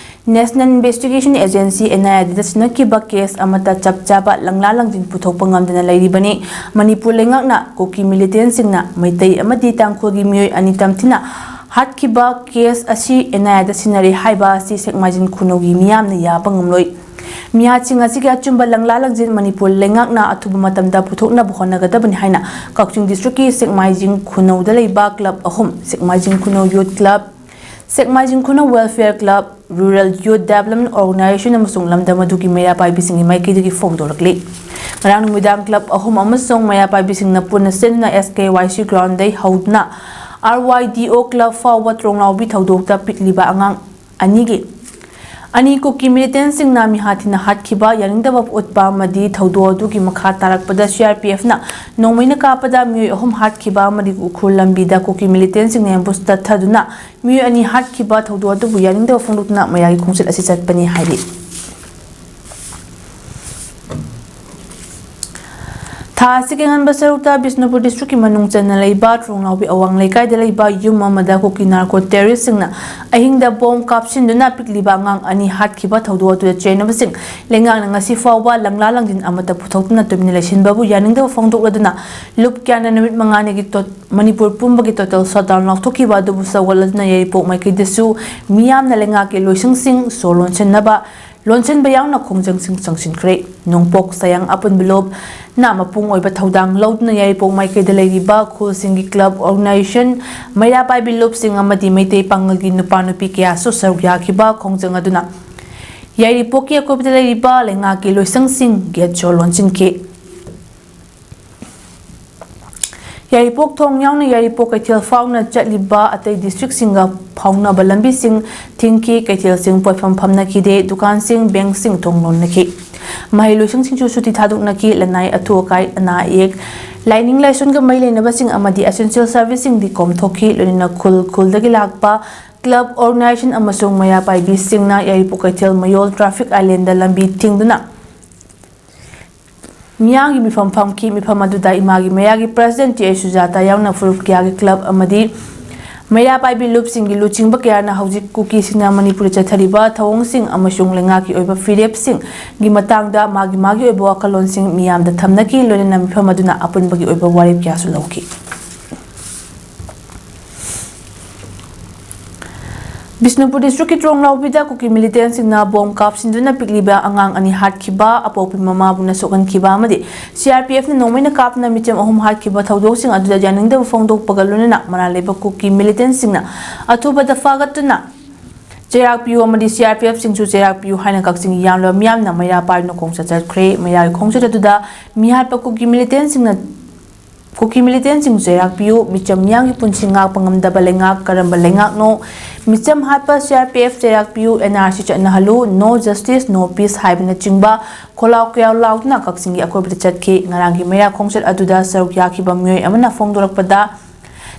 National Investigation Agency, NIAꯗ ꯁꯤꯟꯅꯈꯤꯕ case ꯑꯃꯠꯇ ꯆꯞ ꯆꯥꯕ ꯂꯪꯂꯥ ꯂꯪꯖꯤꯟ ꯄꯨꯊꯣꯛꯄ ꯉꯝꯗꯅ ꯂꯩꯔꯤꯕꯅꯤ꯫ ꯃꯅꯤꯄꯨꯔ ꯂꯩꯉꯥꯛꯅ ꯀꯨꯀꯤ militantꯁꯤꯡꯅ ꯃꯩꯇꯩ ꯑꯃꯗꯤ ꯇꯥꯡꯈꯨꯜꯒꯤ ꯃꯤꯑꯣꯏ ꯑꯅꯤ ꯇꯝꯊꯤꯅ ꯍꯥꯠꯈꯤꯕ case ꯑꯁꯤ NIAꯗ ꯁꯤꯟꯅꯔꯦ ꯍꯥꯏꯕ ꯑꯁꯤ ꯁꯦꯛꯃꯥꯏꯖꯤꯡ ꯈꯨꯅꯧꯒꯤ ꯃꯤꯌꯥꯝꯅ ꯌꯥꯕ ꯉꯝꯂꯣꯏ꯫ ꯃꯤꯍꯥꯠꯁꯤꯡ ꯑꯁꯤꯒꯤ ꯑꯆꯨꯝꯕ ꯂꯪꯂꯥ ꯂꯪꯖꯤꯟ ꯃꯅꯤꯄꯨꯔ ꯂꯩꯉꯥꯛꯅ ꯑꯊꯨꯕ ꯃꯇꯝꯗ ꯄꯨꯊꯣꯛꯅꯕ ꯍꯣꯠꯅꯒꯗꯕꯅꯤ ꯍꯥꯏꯅ ꯀꯛꯆꯤꯡ districtꯀꯤ ꯁꯦꯛꯃꯥꯏꯖꯤꯡ ꯈꯨꯅꯧꯗ ꯂꯩꯕ club ꯑꯍꯨꯝ, ꯁꯦꯛꯃꯥꯏꯖꯤꯡ ꯈꯨꯅꯧ Youth Club, ꯁꯦꯛꯃꯥꯏꯖꯤꯡ ꯈꯨꯅꯧ Welfare Club, Rural Youth Development Organisation ꯑꯃꯁꯨꯡ ꯂꯝꯗꯝ ꯑꯗꯨꯒꯤ ꯃꯩꯔꯥ ꯄꯥꯏꯕꯤꯁꯤꯡꯒꯤ ꯃꯥꯏꯀꯩꯗꯒꯤ ꯐꯣꯡꯗꯣꯔꯛꯂꯤ꯫ ꯉꯔꯥꯡ ꯅꯨꯃꯤꯗꯥꯡ club ꯑꯍꯨꯝ ꯑꯃꯁꯨꯡ ꯃꯩꯔꯥ ꯄꯥꯏꯕꯤꯁꯤꯡꯅ ꯄꯨꯟꯅ ꯁꯤꯟꯗꯨꯅ SKYC groundꯗꯩ ꯍꯧꯗꯨꯅ RYDO club ꯐꯥꯎꯕ ꯇ꯭ꯔꯣꯡꯂꯥꯎꯕꯤ ꯊꯧꯗꯣꯛꯇ ꯄꯤꯛꯂꯤꯕ ꯑꯉꯥꯡ ꯑꯅꯤꯒꯤ ꯑꯅꯤ ꯀꯨꯀꯤ ꯃꯤꯂꯤꯇꯦꯟꯁꯤꯡꯅ ꯃꯤꯍꯥꯠ ꯊꯤꯅ ꯍꯥꯠꯈꯤꯕ ꯌꯥꯅꯤꯡꯗꯕ ꯎꯠꯄ ꯑꯃꯗꯤ ꯊꯧꯗꯣꯛ ꯑꯗꯨꯒꯤ ꯃꯈꯥ ꯇꯥꯔꯛꯄꯗ ꯁꯤ ꯑꯥꯔ ꯄꯤ ꯑꯦꯐꯅ ꯅꯣꯡꯃꯩꯅ ꯀꯥꯞꯄꯗ ꯃꯤꯑꯣꯏ ꯑꯍꯨꯝ ꯍꯥꯠꯈꯤꯕ ꯑꯃꯗꯤ ꯎꯈ꯭ꯔꯨꯜ ꯂꯝꯕꯤꯗ ꯀꯨꯀꯤ ꯃꯤꯂꯤꯇꯦꯟꯁꯤꯡꯅ ꯑꯦꯝꯕꯨꯁ ꯇꯠꯊꯗꯨꯅ ꯃꯤꯑꯣꯏ ꯑꯅꯤ ꯍꯥꯠꯈꯤꯕ ꯊꯧꯗꯣꯛ ꯑꯗꯨꯕꯨ ꯌꯥꯅꯤꯡꯗꯕ ꯐꯣꯡꯗꯣꯛꯇꯨꯅ ꯃꯌꯥꯒꯤ ꯈꯣꯡꯆꯠ ꯑꯁꯤ ꯆꯠꯄꯅꯤ ꯍꯥꯏꯔꯤ꯫ ꯊꯥ ꯑꯁꯤꯒꯤ ꯑꯉꯟꯕ ꯁꯔꯨꯛꯇ ꯕꯤꯁꯅꯨꯄꯨꯔ ꯗꯤꯁꯇ꯭ꯔꯤꯛꯀꯤ ꯃꯅꯨꯡ ꯆꯟꯅ ꯂꯩꯕ ꯇ꯭ꯔꯣꯡꯂꯥꯎꯕꯤ ꯑꯋꯥꯡ ꯂꯩꯀꯥꯏꯗ ꯂꯩꯕ ꯌꯨꯝ ꯑꯃꯗ ꯀꯨꯀꯤ ꯅꯥꯔꯀꯣ ꯇꯦꯔꯣꯔꯤꯁꯁꯤꯡꯅ ꯑꯍꯤꯡꯗ ꯕꯣꯝ ꯀꯥꯞꯁꯤꯟꯗꯨꯅ ꯄꯤꯛꯂꯤꯕ ꯑꯉꯥꯡ ꯑꯅꯤ ꯍꯥꯠꯈꯤꯕ ꯊꯧꯗꯣꯛ ꯑꯗꯨꯗ ꯆꯦꯟꯅꯕꯁꯤꯡ ꯂꯩꯉꯥꯛꯅ ꯉꯁꯤ ꯐꯥꯎꯕ ꯂꯪꯂꯥ ꯂꯪꯖꯤꯟ ꯑꯃꯠꯇ ꯄꯨꯊꯣꯛꯇꯨꯅ ꯇꯨꯃꯤꯟꯅ ꯂꯩꯁꯤꯟꯕꯕꯨ ꯌꯥꯅꯤꯡꯗꯕ ꯐꯣꯡꯗꯣꯛꯂꯗꯨꯅ ꯂꯨꯞ ꯀꯌꯥꯅ ꯅꯨꯃꯤꯠ ꯃꯉꯥꯅꯤꯒꯤ ꯇꯣ-, ꯃꯅꯤꯄꯨꯔ ꯄꯨꯝꯕꯒꯤ ꯇꯣꯇꯦꯜ ꯁꯠꯗꯥꯎꯟ ꯂꯥꯎꯊꯣꯛꯈꯤꯕ ꯑꯗꯨꯕꯨ ꯁꯧꯒꯠꯂꯗꯨꯅ ꯌꯥꯏꯔꯤꯄꯣꯛ ꯃꯥꯏꯀꯩꯗꯁꯨ ꯃꯤꯌꯥꯝꯅ ꯂꯩꯉꯥꯛꯀꯤ ꯂꯣꯏꯁꯪꯁꯤꯡ ꯁꯣꯔ ꯂꯣꯟꯁꯤꯟꯅꯕ ꯂꯣꯟꯁꯤꯟꯕ ꯌꯥꯎꯅ ꯈꯣꯡꯖꯪꯁꯤꯡ ꯆꯪꯁꯤꯟꯈ꯭ꯔꯦ꯫ ꯅꯣꯡꯄꯣꯛ ꯁꯌꯥꯡ ꯑꯄꯨꯟꯕ ꯂꯨꯞꯅ ꯃꯄꯨꯡ ꯑꯣꯏꯕ ꯊꯧꯗꯥꯡ ꯂꯧꯗꯨꯅ ꯌꯥꯏꯔꯤꯄꯣꯛ ꯃꯥꯏꯀꯩꯗ ꯂꯩꯔꯤꯕ ꯈꯨꯜꯁꯤꯡꯒꯤ ꯀ꯭ꯂꯕ, ꯑꯣꯔꯒꯅꯥꯏꯖꯦꯁꯟ, ꯃꯩꯔꯥ ꯄꯥꯏꯕꯤ ꯂꯨꯞꯁꯤꯡ ꯑꯃꯗꯤ ꯃꯩꯇꯩ ꯄꯥꯉꯜꯒꯤ ꯅꯨꯄꯥ ꯅꯨꯄꯤ ꯀꯌꯥꯁꯨ ꯁꯔꯨꯛ ꯌꯥꯈꯤꯕ ꯈꯣꯡꯖꯪ ꯑꯗꯨꯅ ꯌꯥꯏꯔꯤꯄꯣꯛꯀꯤ ꯑꯀꯣꯏꯕꯗ ꯂꯩꯔꯤꯕ ꯂꯩꯉꯥꯛꯀꯤ ꯂꯣꯏꯁꯪꯁꯤꯡ ꯒꯦꯠ ꯁꯣ ꯂꯣꯟꯁꯤꯟꯈꯤ꯫ ꯌꯥꯏꯔꯤꯄꯣꯛ ꯊꯣꯡ ꯌꯥꯎꯅ ꯌꯥꯏꯔꯤꯄꯣꯛ ꯀꯩꯊꯦꯜ ꯐꯥꯎꯅ ꯆꯠꯂꯤꯕ ꯑꯇꯩ ꯗꯤꯁꯇ꯭ꯔꯤꯛꯁꯤꯡꯒ ꯐꯥꯎꯅꯕ ꯂꯝꯕꯤꯁꯤꯡ ꯊꯤꯡꯈꯤ, ꯀꯩꯊꯦꯜꯁꯤꯡ ꯄꯣꯠꯐꯝ ꯐꯝꯅꯈꯤꯗꯦ, ꯗꯨꯀꯥꯟꯁꯤꯡ, ꯕꯦꯡꯁꯤꯡ ꯊꯣꯡ ꯂꯣꯟꯅꯈꯤ꯫ ꯃꯍꯩꯂꯣꯏꯁꯪꯁꯤꯡꯁꯨ ꯁꯨꯇꯤ ꯊꯥꯗꯣꯛꯅꯈꯤ, ꯂꯅꯥꯏ ꯑꯊꯨ ꯑꯀꯥꯏ, ꯑꯅꯥ ꯑꯌꯦꯛ, ꯂꯥꯏꯅꯤꯡ ꯂꯥꯏꯁꯣꯟꯒ ꯃꯔꯤ ꯂꯩꯅꯕꯁꯤꯡ ꯑꯃꯗꯤ ꯑꯦꯁꯦꯟꯁꯤꯌꯦꯜ ꯁꯔꯚꯤꯁꯁꯤꯡꯗꯤ ꯀꯣꯝꯊꯣꯛꯈꯤ꯫ ꯂꯣꯏꯅꯅ ꯈꯨꯜ ꯈꯨꯜꯗꯒꯤ ꯂꯥꯛꯄ ꯀ꯭ꯂꯕ, ꯑꯣꯔꯒꯅꯥꯏꯖꯦꯁꯟ ꯑꯃꯁꯨꯡ ꯃꯩꯔꯥ ꯄꯥꯏꯕꯤꯁꯤꯡꯅ ꯌꯥꯏꯔꯤꯄꯣꯛ ꯀꯩꯊꯦꯜ ꯃꯌꯣꯜ ꯇ꯭ꯔꯥꯐꯤꯛ ꯑꯥꯏꯂꯦꯟꯗ ꯂꯝꯕꯤ ꯊꯤꯡꯗꯨꯅ ꯃꯤꯌꯥꯝꯒꯤ ꯃꯤꯐꯝ ꯐꯝꯈꯤ꯫ ꯃꯤꯐꯝ ꯑꯗꯨꯗ ꯏꯃꯥꯒꯤ ꯃꯌꯥꯒꯤ ꯄ꯭ꯔꯁꯤꯗꯦꯟꯠ ꯇꯤ ꯑꯩꯆ ꯁꯨꯖꯥꯇꯥ ꯌꯥꯎꯅ ꯐꯨꯔꯨꯞ ꯀꯌꯥꯒꯤ ꯀ꯭ꯂꯕ ꯑꯃꯗꯤ ꯃꯩꯔꯥ ꯄꯥꯏꯕꯤ ꯂꯨꯞꯁꯤꯡꯒꯤ ꯂꯨꯆꯤꯡꯕ ꯀꯌꯥꯅ ꯍꯧꯖꯤꯛ ꯀꯨꯀꯤꯁꯤꯡꯅ ꯃꯅꯤꯄꯨꯔꯗ ꯆꯠꯊꯔꯤꯕ ꯊꯧꯑꯣꯡꯁꯤꯡ ꯑꯃꯁꯨꯡ ꯂꯩꯉꯥꯛꯀꯤ ꯑꯣꯏꯕ ꯐꯤꯔꯦꯞꯁꯤꯡꯒꯤ ꯃꯇꯥꯡꯗ ꯃꯥꯒꯤ ꯃꯥꯒꯤ ꯑꯣꯏꯕ ꯋꯥꯈꯜꯂꯣꯟꯁꯤꯡ ꯃꯤꯌꯥꯝꯗ ꯊꯝꯅꯈꯤ꯫ ꯂꯣꯏꯅꯅ ꯃꯤꯐꯝ ꯑꯗꯨꯅ ꯑꯄꯨꯟꯕꯒꯤ ꯑꯣꯏꯕ ꯋꯥꯔꯦꯞ ꯀꯌꯥꯁꯨ ꯂꯧꯈꯤ꯫ ꯕꯤꯁꯅꯨꯄꯨꯔ ꯗꯤꯁꯇ꯭ꯔꯤꯛꯀꯤ ꯇ꯭ꯔꯣꯡꯂꯥꯎꯕꯤꯗ ꯀꯨꯀꯤ ꯃꯤꯂꯤꯇꯦꯟꯁꯤꯡꯅ ꯕꯣꯝ ꯀꯥꯞꯁꯤꯟꯗꯨꯅ ꯄꯤꯛꯂꯤꯕ ꯑꯉꯥꯡ ꯑꯅꯤ ꯍꯥꯠꯈꯤꯕ, ꯑꯄꯣꯛꯄꯤ ꯃꯃꯥꯕꯨꯅ ꯁꯣꯛꯍꯟꯈꯤꯕ ꯑꯃꯗꯤ ꯁꯤ ꯑꯥꯔ ꯄꯤ ꯑꯦꯐꯅ ꯅꯣꯡꯃꯩꯅ ꯀꯥꯞꯇꯨꯅ ꯃꯤꯆꯝ ꯑꯍꯨꯝ ꯍꯥꯠꯈꯤꯕ ꯊꯧꯗꯣꯛꯁꯤꯡ ꯑꯗꯨꯗ ꯌꯥꯅꯤꯡꯗꯕ ꯐꯣꯡꯗꯣꯛꯄꯒ ꯂꯣꯏꯅꯅ ꯃꯅꯥ ꯂꯩꯕꯥꯛ ꯀꯨꯀꯤ ꯃꯤꯂꯤꯇꯦꯟꯁꯤꯡꯅ ꯑꯊꯨꯕꯗ ꯐꯥꯒꯠꯇꯨꯅ ꯆꯩꯔꯥꯛ ꯄꯤꯌꯨ ꯑꯃꯗꯤ ꯁꯤ ꯑꯥꯔ ꯄꯤ ꯑꯦꯐꯁꯤꯡꯁꯨ ꯆꯩꯔꯥꯛ ꯄꯤꯌꯨ ꯍꯥꯏꯅ ꯀꯛꯆꯤꯡꯒꯤ ꯌꯥꯝꯂꯕ ꯃꯤꯌꯥꯝꯅ ꯃꯩꯔꯥ ꯄꯥꯏꯗꯨꯅ ꯈꯣꯡꯆꯠ ꯆꯠꯈ꯭ꯔꯦ꯫ ꯃꯩꯔꯥꯒꯤ ꯈꯣꯡꯆꯠ ꯑꯗꯨꯗ ꯃꯤꯍꯥꯠꯄ ꯀꯨꯀꯤ ꯃꯤꯂꯤꯇꯦꯟꯁꯤꯡꯅ ꯀꯨꯀꯤ ꯃꯤꯂꯤꯇꯦꯟꯁꯤꯡ ꯆꯩꯔꯥꯛ ꯄꯤꯌꯨ, ꯃꯤꯆꯝ ꯃꯤꯌꯥꯝꯒꯤ ꯄꯨꯟꯁꯤ ꯉꯥꯛꯄ ꯉꯝꯗꯕ ꯂꯩꯉꯥꯛ ꯀꯔꯝꯕ ꯂꯩꯉꯥꯛꯅꯣ? ꯃꯤꯆꯝ ꯍꯥꯠꯄ ꯁꯤ ꯑꯥꯔ ꯄꯤ ꯑꯦꯐ ꯆꯩꯔꯥꯛ ꯄꯤꯌꯨ, and R C ꯆꯠꯅꯍꯜꯂꯨ, No justice, no peace ꯍꯥꯏꯕꯅꯆꯤꯡꯕ ꯈꯣꯜꯂꯥꯎ ꯀꯌꯥꯎ ꯂꯥꯎꯗꯨꯅ ꯀꯛꯆꯤꯡꯒꯤ ꯑꯀꯣꯏꯕꯗ ꯆꯠꯈꯤ꯫ ꯉꯔꯥꯡꯒꯤ ꯃꯩꯔꯥ ꯈꯣꯡꯆꯠ ꯑꯗꯨꯗ ꯁꯔꯨꯛ ꯌꯥꯈꯤꯕ ꯃꯤꯑꯣꯏ ꯑꯃꯅ ꯐꯣꯡꯗꯣꯔꯛꯄꯗ,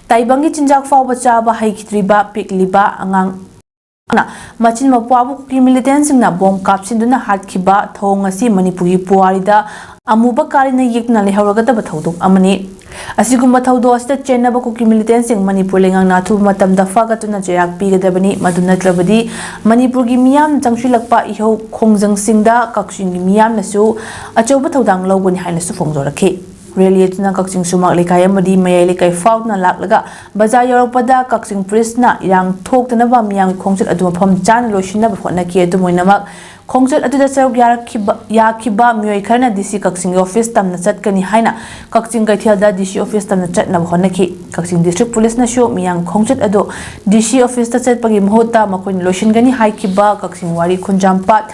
ꯇꯥꯏꯕꯪꯒꯤ ꯆꯤꯟꯖꯥꯛ ꯐꯥꯎꯕ ꯆꯥꯕ ꯍꯩꯈꯤꯗ꯭ꯔꯤꯕ ꯄꯤꯛꯂꯤꯕ ꯑꯉꯥꯡ ꯃꯆꯤꯟ ꯃꯧꯄ꯭ꯋꯥꯕꯨ ꯀꯨꯀꯤ ꯃꯤꯂꯤꯇꯦꯟꯁꯤꯡꯅ ꯕꯣꯝ ꯀꯥꯞꯁꯤꯟꯗꯨꯅ ꯍꯥꯠꯈꯤꯕ ꯊꯧꯑꯣꯡ ꯑꯁꯤ ꯃꯅꯤꯄꯨꯔꯒꯤ ꯄꯨꯋꯥꯔꯤꯗ ꯑꯃꯨꯕ ꯀꯥꯔꯤꯅ ꯌꯦꯛꯇꯨꯅ ꯂꯩꯍꯧꯔꯒꯗꯕ ꯊꯧꯗꯣꯛ ꯑꯃꯅꯤ꯫ ꯑꯁꯤꯒꯨꯝꯕ ꯊꯧꯗꯣꯛ ꯑꯁꯤꯗ ꯆꯦꯟꯅꯕ ꯀꯨꯀꯤ ꯃꯤꯂꯤꯇꯦꯟꯁꯤꯡ ꯃꯅꯤꯄꯨꯔ ꯂꯩꯉꯥꯛꯅ ꯑꯊꯨꯕ ꯃꯇꯝꯗ ꯐꯥꯒꯠꯇꯨꯅ ꯆꯩꯔꯥꯛ ꯄꯤꯒꯗꯕꯅꯤ꯫ ꯃꯗꯨ ꯅꯠꯇ꯭ꯔꯕꯗꯤ ꯃꯅꯤꯄꯨꯔꯒꯤ ꯃꯤꯌꯥꯝꯅ ꯆꯪꯁꯤꯜꯂꯛꯄ ꯏꯍꯧ ꯈꯣꯡꯖꯪꯁꯤꯡꯗ ꯀꯛꯆꯤꯡꯒꯤ ꯃꯤꯌꯥꯝꯅꯁꯨ ꯑꯆꯧꯕ ꯊꯧꯗꯥꯡ ꯂꯧꯒꯅꯤ ꯍꯥꯏꯅꯁꯨ ꯐꯣꯡꯗꯣꯔꯛꯈꯤ꯫ ꯔꯦꯂꯤ ꯑꯗꯨꯅ ꯀꯛꯆꯤꯡ ꯁꯨꯃꯥꯡ ꯂꯩꯀꯥꯏ ꯑꯃꯗꯤ ꯃꯌꯥꯏ ꯂꯩꯀꯥꯏ ꯐꯥꯎꯗꯨꯅ ꯂꯥꯛꯂꯒ ꯕꯖꯥꯔ ꯌꯧꯔꯛꯄꯗ ꯀꯛꯆꯤꯡ ꯄꯨꯂꯤꯁꯅ ꯏꯔꯥꯡ ꯊꯣꯛꯇꯅꯕ ꯃꯤꯌꯥꯝꯒꯤ ꯈꯣꯡꯆꯠ ꯑꯗꯨ ꯃꯐꯝ ꯆꯥꯅ ꯂꯣꯏꯁꯤꯟꯅꯕ ꯍꯣꯠꯅꯈꯤ꯫ ꯑꯗꯨꯝ ꯑꯣꯏꯅꯃꯛ, ꯈꯣꯡꯆꯠ ꯑꯗꯨꯗ ꯁꯔꯨꯛ ꯌꯥꯔꯛꯈꯤꯕ, ꯌꯥꯈꯤꯕ ꯃꯤꯑꯣꯏ ꯈꯔꯅ ꯗꯤ ꯁꯤ ꯀꯛꯆꯤꯡꯒꯤ ꯑꯣꯐꯤꯁ ꯇꯝꯅ ꯆꯠꯀꯅꯤ ꯍꯥꯏꯅ ꯀꯛꯆꯤꯡ ꯀꯩꯊꯦꯜꯗ ꯗꯤ ꯁꯤ ꯑꯣꯐꯤꯁ ꯇꯝꯅ ꯆꯠꯅꯕ ꯍꯣꯠꯅꯈꯤ꯫ ꯀꯛꯆꯤꯡ ꯗꯤꯁꯇ꯭ꯔꯤꯛ ꯄꯨꯂꯤꯁꯅꯁꯨ ꯃꯤꯌꯥꯝ ꯈꯣꯡꯆꯠ ꯑꯗꯨ ꯗꯤ ꯁꯤ ꯑꯣꯐꯤꯁꯇ ꯆꯠꯄꯒꯤ ꯃꯍꯨꯠꯇ ꯃꯈꯣꯏꯅ ꯂꯣꯏꯁꯤꯟꯒꯅꯤ ꯍꯥꯏꯈꯤꯕ ꯀꯛꯆꯤꯡ ꯋꯥꯔꯤ ꯈꯨꯟꯖꯥꯝꯄꯥꯠ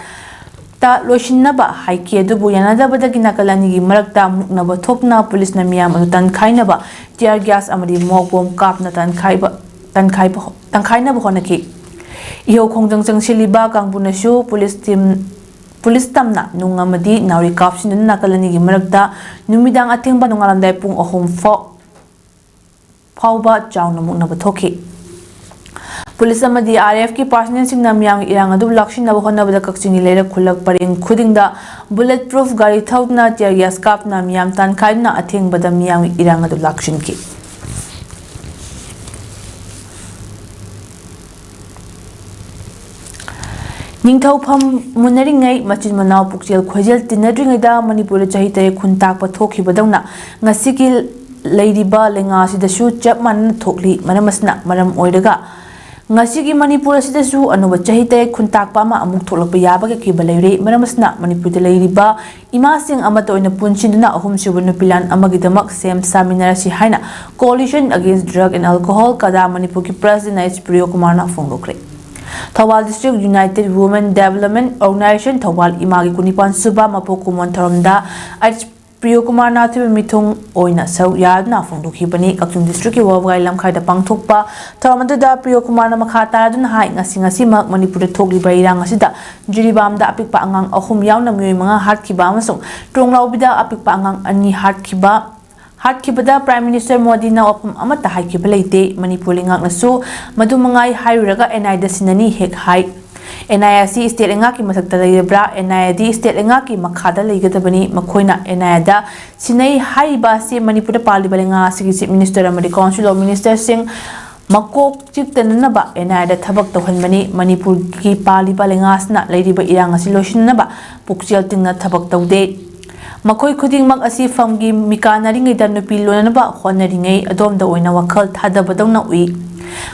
ꯇ ꯂꯣꯏꯁꯤꯟꯅꯕ ꯍꯥꯏꯈꯤ꯫ ꯑꯗꯨꯕꯨ ꯌꯥꯅꯗꯕꯗꯒꯤ ꯅꯥꯀꯜ ꯑꯅꯤꯒꯤ ꯃꯔꯛꯇ ꯃꯨꯛꯅꯕ ꯊꯣꯛꯇꯨꯅ ꯄꯨꯂꯤꯁꯅ ꯃꯤꯌꯥꯝ ꯑꯗꯨ ꯇꯥꯟꯈꯥꯏꯅꯕ tear gas ꯑꯃꯗꯤ ꯃꯣꯛ ꯕꯣꯝ ꯀꯥꯞꯅ ꯇꯥꯟꯈꯥꯏꯕ, ꯇꯥꯟꯈꯥꯏꯕ, ꯇꯥꯟꯈꯥꯏꯅꯕ ꯍꯣꯠꯅꯈꯤ꯫ ꯏꯍꯧ ꯈꯣꯡꯖꯪ ꯆꯪꯁꯤꯜꯂꯤꯕ ꯀꯥꯡꯕꯨꯅꯁꯨ ꯄꯨꯂꯤꯁ ꯇꯤꯝ, ꯄꯨꯂꯤꯁ ꯇꯝꯅ ꯅꯨꯡ ꯑꯃꯗꯤ ꯅꯥꯎꯔꯤ ꯀꯥꯞꯁꯤꯟꯗꯨꯅ ꯅꯥꯀꯜ ꯑꯅꯤꯒꯤ ꯃꯔꯛꯇ ꯅꯨꯃꯤꯗꯥꯡ ꯑꯊꯦꯡꯕ ꯅꯣꯡꯉꯥꯜꯂꯝꯗꯥꯏ ꯄꯨꯡ ꯑꯍꯨꯝ ꯐꯥꯎ ꯐꯥꯎꯕ ꯆꯥꯎꯅ ꯃꯨꯛꯅꯕ ꯊꯣꯛꯈꯤ꯫ ꯄꯨꯂꯤꯁ ꯑꯃꯗꯤ ꯑꯥꯔ ꯑꯦꯐꯀꯤ ꯄꯥꯔꯁꯅꯦꯜꯁꯤꯡꯅ ꯃꯤꯌꯥꯝꯒꯤ ꯏꯔꯥꯡ ꯑꯗꯨ ꯂꯥꯛꯁꯤꯟꯅꯕ ꯍꯣꯠꯅꯕꯗ ꯀꯛꯆꯤꯡꯒꯤ ꯂꯩꯔꯛ ꯈꯨꯜꯂꯛ ꯄꯔꯦꯡ ꯈꯨꯗꯤꯡꯗ bullet proof ꯒꯥꯔꯤ ꯊꯧꯗꯨꯅ tear gas ꯀꯥꯞꯇꯨꯅ ꯃꯤꯌꯥꯝ ꯇꯥꯟꯈꯥꯏꯗꯨꯅ ꯑꯊꯦꯡꯕꯗ ꯃꯤꯌꯥꯝꯒꯤ ꯏꯔꯥꯡ ꯑꯗꯨ ꯂꯥꯛꯁꯤꯟꯈꯤ꯫ ꯅꯤꯡꯊꯧꯐꯝ ꯃꯨꯟꯅꯔꯤꯉꯩ ꯃꯆꯤꯟ ꯃꯅꯥꯎ ꯄꯨꯛꯆꯦꯜ ꯈꯣꯏꯖꯦꯜ ꯇꯤꯟꯅꯗ꯭ꯔꯤꯉꯩꯗ ꯃꯅꯤꯄꯨꯔꯗ ꯆꯍꯤ ꯇꯔꯦꯠ ꯈꯨꯟ ꯇꯥꯛꯄ ꯊꯣꯛꯈꯤꯕꯗꯧꯅ ꯉꯁꯤꯒꯤ ꯂꯩꯔꯤꯕ ꯂꯩꯉꯥꯛ ꯑꯁꯤꯗꯁꯨ ꯆꯞ ꯃꯥꯟꯅꯅ ꯊꯣꯛꯂꯤ꯫ ꯃꯔꯝ ꯑꯁꯤꯅ ꯃꯔꯝ ꯑꯣꯏꯔꯒ ꯉꯁꯤꯒꯤ ꯃꯅꯤꯄꯨꯔ ꯑꯁꯤꯗꯁꯨ ꯑꯅꯧꯕ ꯆꯍꯤ ꯇꯔꯦꯠ ꯈꯨꯟ ꯇꯥꯛꯄ ꯑꯃ ꯑꯃꯨꯛ ꯊꯣꯛꯂꯛꯄ ꯌꯥꯕꯒꯤ ꯑꯀꯤꯕ ꯂꯩꯔꯦ꯫ ꯃꯔꯝ ꯑꯁꯤꯅ ꯃꯅꯤꯄꯨꯔꯗ ꯂꯩꯔꯤꯕ ꯏꯃꯥꯁꯤꯡ ꯑꯃꯠꯇ ꯑꯣꯏꯅ ꯄꯨꯟꯁꯤꯟꯗꯨꯅ ꯑꯍꯨꯝꯁꯨꯕ ꯅꯨꯄꯤ ꯂꯥꯟ ꯑꯃꯒꯤꯗꯃꯛ ꯁꯦꯝ ꯁꯥꯃꯤꯟꯅꯔꯁꯤ ꯍꯥꯏꯅ Coalition Against Drug and Alcohol, ꯀꯗꯥ, ꯃꯅꯤꯄꯨꯔꯒꯤ ꯄ꯭ꯔꯁꯤꯗꯦꯟ ꯑꯩꯆ ꯄ꯭ꯔꯤꯌꯣꯀꯨꯃꯥꯔꯅ ꯐꯣꯡꯗꯣꯛꯈ꯭ꯔꯦ꯫ Thoubal District United Women Development Organization Thoubal ꯏꯃꯥꯒꯤ ꯀꯨꯟꯅꯤꯄꯥꯟ ꯁꯨꯕ ꯃꯄꯣꯛ ꯀꯨꯝꯑꯣꯟ ꯊꯧꯔꯝꯗ ꯑꯩꯆ ꯄ꯭ꯔꯤꯌꯣ ꯀꯨꯃꯥꯔ ꯅꯥꯊꯣꯏꯕ ꯃꯤꯊꯨꯡ ꯑꯣꯏꯅ ꯁꯔꯨꯛ ꯌꯥꯗꯨꯅ ꯐꯣꯡꯗꯣꯛꯈꯤꯕꯅꯤ꯫ ꯀꯛꯆꯤꯡ district ꯀꯤ ꯋꯥꯕꯒꯥꯏ ꯂꯝꯈꯥꯏꯗ ꯄꯥꯡꯊꯣꯛꯄ ꯊꯧꯔꯝ ꯑꯗꯨꯗ ꯄ꯭ꯔꯤꯌꯣ ꯀꯨꯃꯥꯔꯅ ꯃꯈꯥ ꯇꯥꯗꯨꯅ ꯍꯥꯏ, ꯉꯁꯤ ꯉꯁꯤꯃꯛ ꯃꯅꯤꯄꯨꯔꯗ ꯊꯣꯛꯂꯤꯕ ꯏꯔꯥꯡ ꯑꯁꯤꯗ ꯖꯤꯔꯤꯕꯥꯝꯗ ꯑꯄꯤꯛꯄ ꯑꯉꯥꯡ ꯑꯍꯨꯝ ꯌꯥꯎꯅ ꯃꯤꯑꯣꯏ ꯃꯉꯥ ꯍꯥꯠꯈꯤꯕ ꯑꯃꯁꯨꯡ ꯇ꯭ꯔꯣꯡꯂꯥꯎꯕꯤꯗ ꯑꯄꯤꯛꯄ ꯑꯉꯥꯡ ꯑꯅꯤ ꯍꯥꯠꯈꯤꯕ, ꯍꯥꯠꯈꯤꯕꯗ Prime Minister ꯃꯣꯗꯤꯅ ꯋꯥꯐꯝ ꯑꯃꯠꯇ ꯍꯥꯏꯈꯤꯕ ꯂꯩꯇꯦ꯫ ꯃꯅꯤꯄꯨꯔ ꯂꯩꯉꯥꯛꯅꯁꯨ ꯃꯗꯨ ꯃꯉꯥꯏ ꯍꯥꯏꯔꯨꯔꯒ NIA ꯗ ꯁꯤꯟꯅꯅꯤ ꯍꯦꯛ ꯍꯥꯏ꯫ NIA ꯑꯁꯤ state ꯂꯩꯉꯥꯛꯀꯤ ꯃꯊꯛꯇ ꯂꯩꯔꯕ꯭ꯔꯥ? NIA ꯗꯤ state ꯂꯩꯉꯥꯛꯀꯤ ꯃꯈꯥꯗ ꯂꯩꯒꯗꯕꯅꯤ꯫ ꯃꯈꯣꯏꯅ NIA ꯗ ꯁꯤꯟꯅꯩ ꯍꯥꯏꯔꯤꯕ ꯑꯁꯤ ꯃꯅꯤꯄꯨꯔꯗ ꯄꯥꯜꯂꯤꯕ ꯂꯩꯉꯥꯛ ꯑꯁꯤꯒꯤ Chief Minister ꯑꯃꯗꯤ Council of Minister ꯁꯤꯡ ꯃꯀꯣꯛ ꯆꯤꯛꯇꯅꯅꯕ NIA ꯗ ꯊꯕꯛ ꯇꯧꯍꯟꯕꯅꯤ꯫ ꯃꯅꯤꯄꯨꯔꯒꯤ ꯄꯥꯜꯂꯤꯕ ꯂꯩꯉꯥꯛ ꯑꯁꯤꯅ ꯂꯩꯔꯤꯕ ꯏꯔꯥꯡ ꯑꯁꯤ ꯂꯣꯏꯁꯤꯟꯅꯅꯕ ꯄꯨꯛꯆꯦꯜ ꯇꯤꯡꯅ ꯊꯕꯛ ꯇꯧꯗꯦ꯫ ꯃꯈꯣꯏ ꯈꯨꯗꯤꯡꯃꯛ ꯑꯁꯤ ꯐꯝꯒꯤ ꯃꯤꯀꯥꯅꯔꯤꯉꯩꯗ ꯅꯨꯄꯤ ꯂꯣꯟꯅꯅꯕ ꯍꯣꯠꯅꯔꯤꯉꯩ ꯑꯗꯣꯝꯗ ꯑꯣꯏꯅ ꯋꯥꯈꯜ ꯊꯥꯗꯕꯗꯧꯅ ꯎꯏ꯫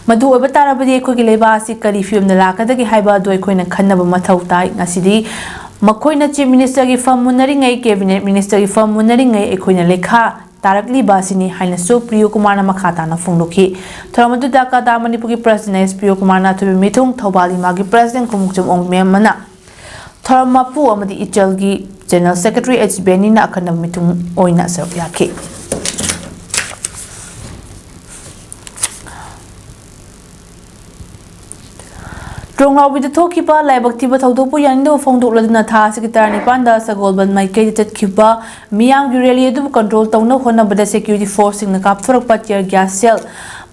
ꯃꯗꯨ ꯑꯣꯏꯕ ꯇꯥꯔꯕꯗꯤ ꯑꯩꯈꯣꯏꯒꯤ ꯂꯩꯕꯥꯛ ꯑꯁꯤ ꯀꯔꯤ ꯐꯤꯕꯝꯗ ꯂꯥꯛꯀꯗꯒꯦ ꯍꯥꯏꯕ ꯑꯗꯨ ꯑꯩꯈꯣꯏꯅ ꯈꯟꯅꯕ ꯃꯊꯧ ꯇꯥꯏ꯫ ꯉꯁꯤꯗꯤ ꯃꯈꯣꯏꯅ Chief Minister ꯒꯤ ꯐꯝ ꯃꯨꯟꯅꯔꯤꯉꯩ, Cabinet Minister ꯒꯤ ꯐꯝ ꯃꯨꯟꯅꯔꯤꯉꯩ ꯑꯩꯈꯣꯏꯅ ꯂꯩꯈꯥ ꯇꯥꯔꯛꯂꯤꯕ ꯑꯁꯤꯅꯤ ꯍꯥꯏꯅꯁꯨ ꯄ꯭ꯔꯤꯌꯣ ꯀꯨꯃꯥꯔꯅ ꯃꯈꯥ ꯇꯥꯅ ꯐꯣꯡꯗꯣꯛꯈꯤ꯫ ꯊꯧꯔꯝ ꯑꯗꯨꯗ ꯀꯗꯥ ꯃꯅꯤꯄꯨꯔꯒꯤ President ꯑꯦꯁ ꯄ꯭ꯔꯤꯌꯣ ꯀꯨꯃꯥꯔ ꯅꯥꯊꯣꯏꯕ ꯃꯤꯊꯨꯡ, ꯊꯧꯕꯥꯜ ꯏꯃꯥꯒꯤ President ꯈꯣꯡꯎꯞꯆꯝ ꯑꯣꯡꯃꯦꯝ ꯑꯃꯅ ꯊꯧꯔꯝ ꯃꯄꯨ ꯑꯃꯗꯤ ꯏꯆꯜꯒꯤ General Secretary ꯑꯩꯆ ꯕꯦꯅꯤꯅ ꯑꯈꯟꯅꯕ ꯃꯤꯊꯨꯡ ꯑꯣꯏꯅ ꯁꯔꯨꯛ ꯌꯥꯈꯤ꯫ ꯇ꯭ꯔꯣꯡꯂꯥꯎꯕꯤꯗ ꯊꯣꯛꯈꯤꯕ ꯂꯥꯏꯕꯛ ꯊꯤꯕ ꯊꯧꯗꯣꯛꯄꯨ ꯌꯥꯅꯤꯡꯗꯕ ꯐꯣꯡꯗꯣꯛꯂꯗꯨꯅ ꯊꯥ ꯑꯁꯤꯒꯤ ꯇꯔꯥꯅꯤꯄꯥꯟꯗ ꯁꯒꯣꯜꯕꯟ ꯃꯥꯏꯀꯩꯗ ꯆꯠꯈꯤꯕ ꯃꯤꯌꯥꯝꯒꯤ rally ꯑꯗꯨꯕꯨ control ꯇꯧꯅꯕ ꯍꯣꯠꯅꯕꯗ security force ꯁꯤꯡꯅ ꯀꯥꯞꯊꯣꯔꯛꯄ tear gas shell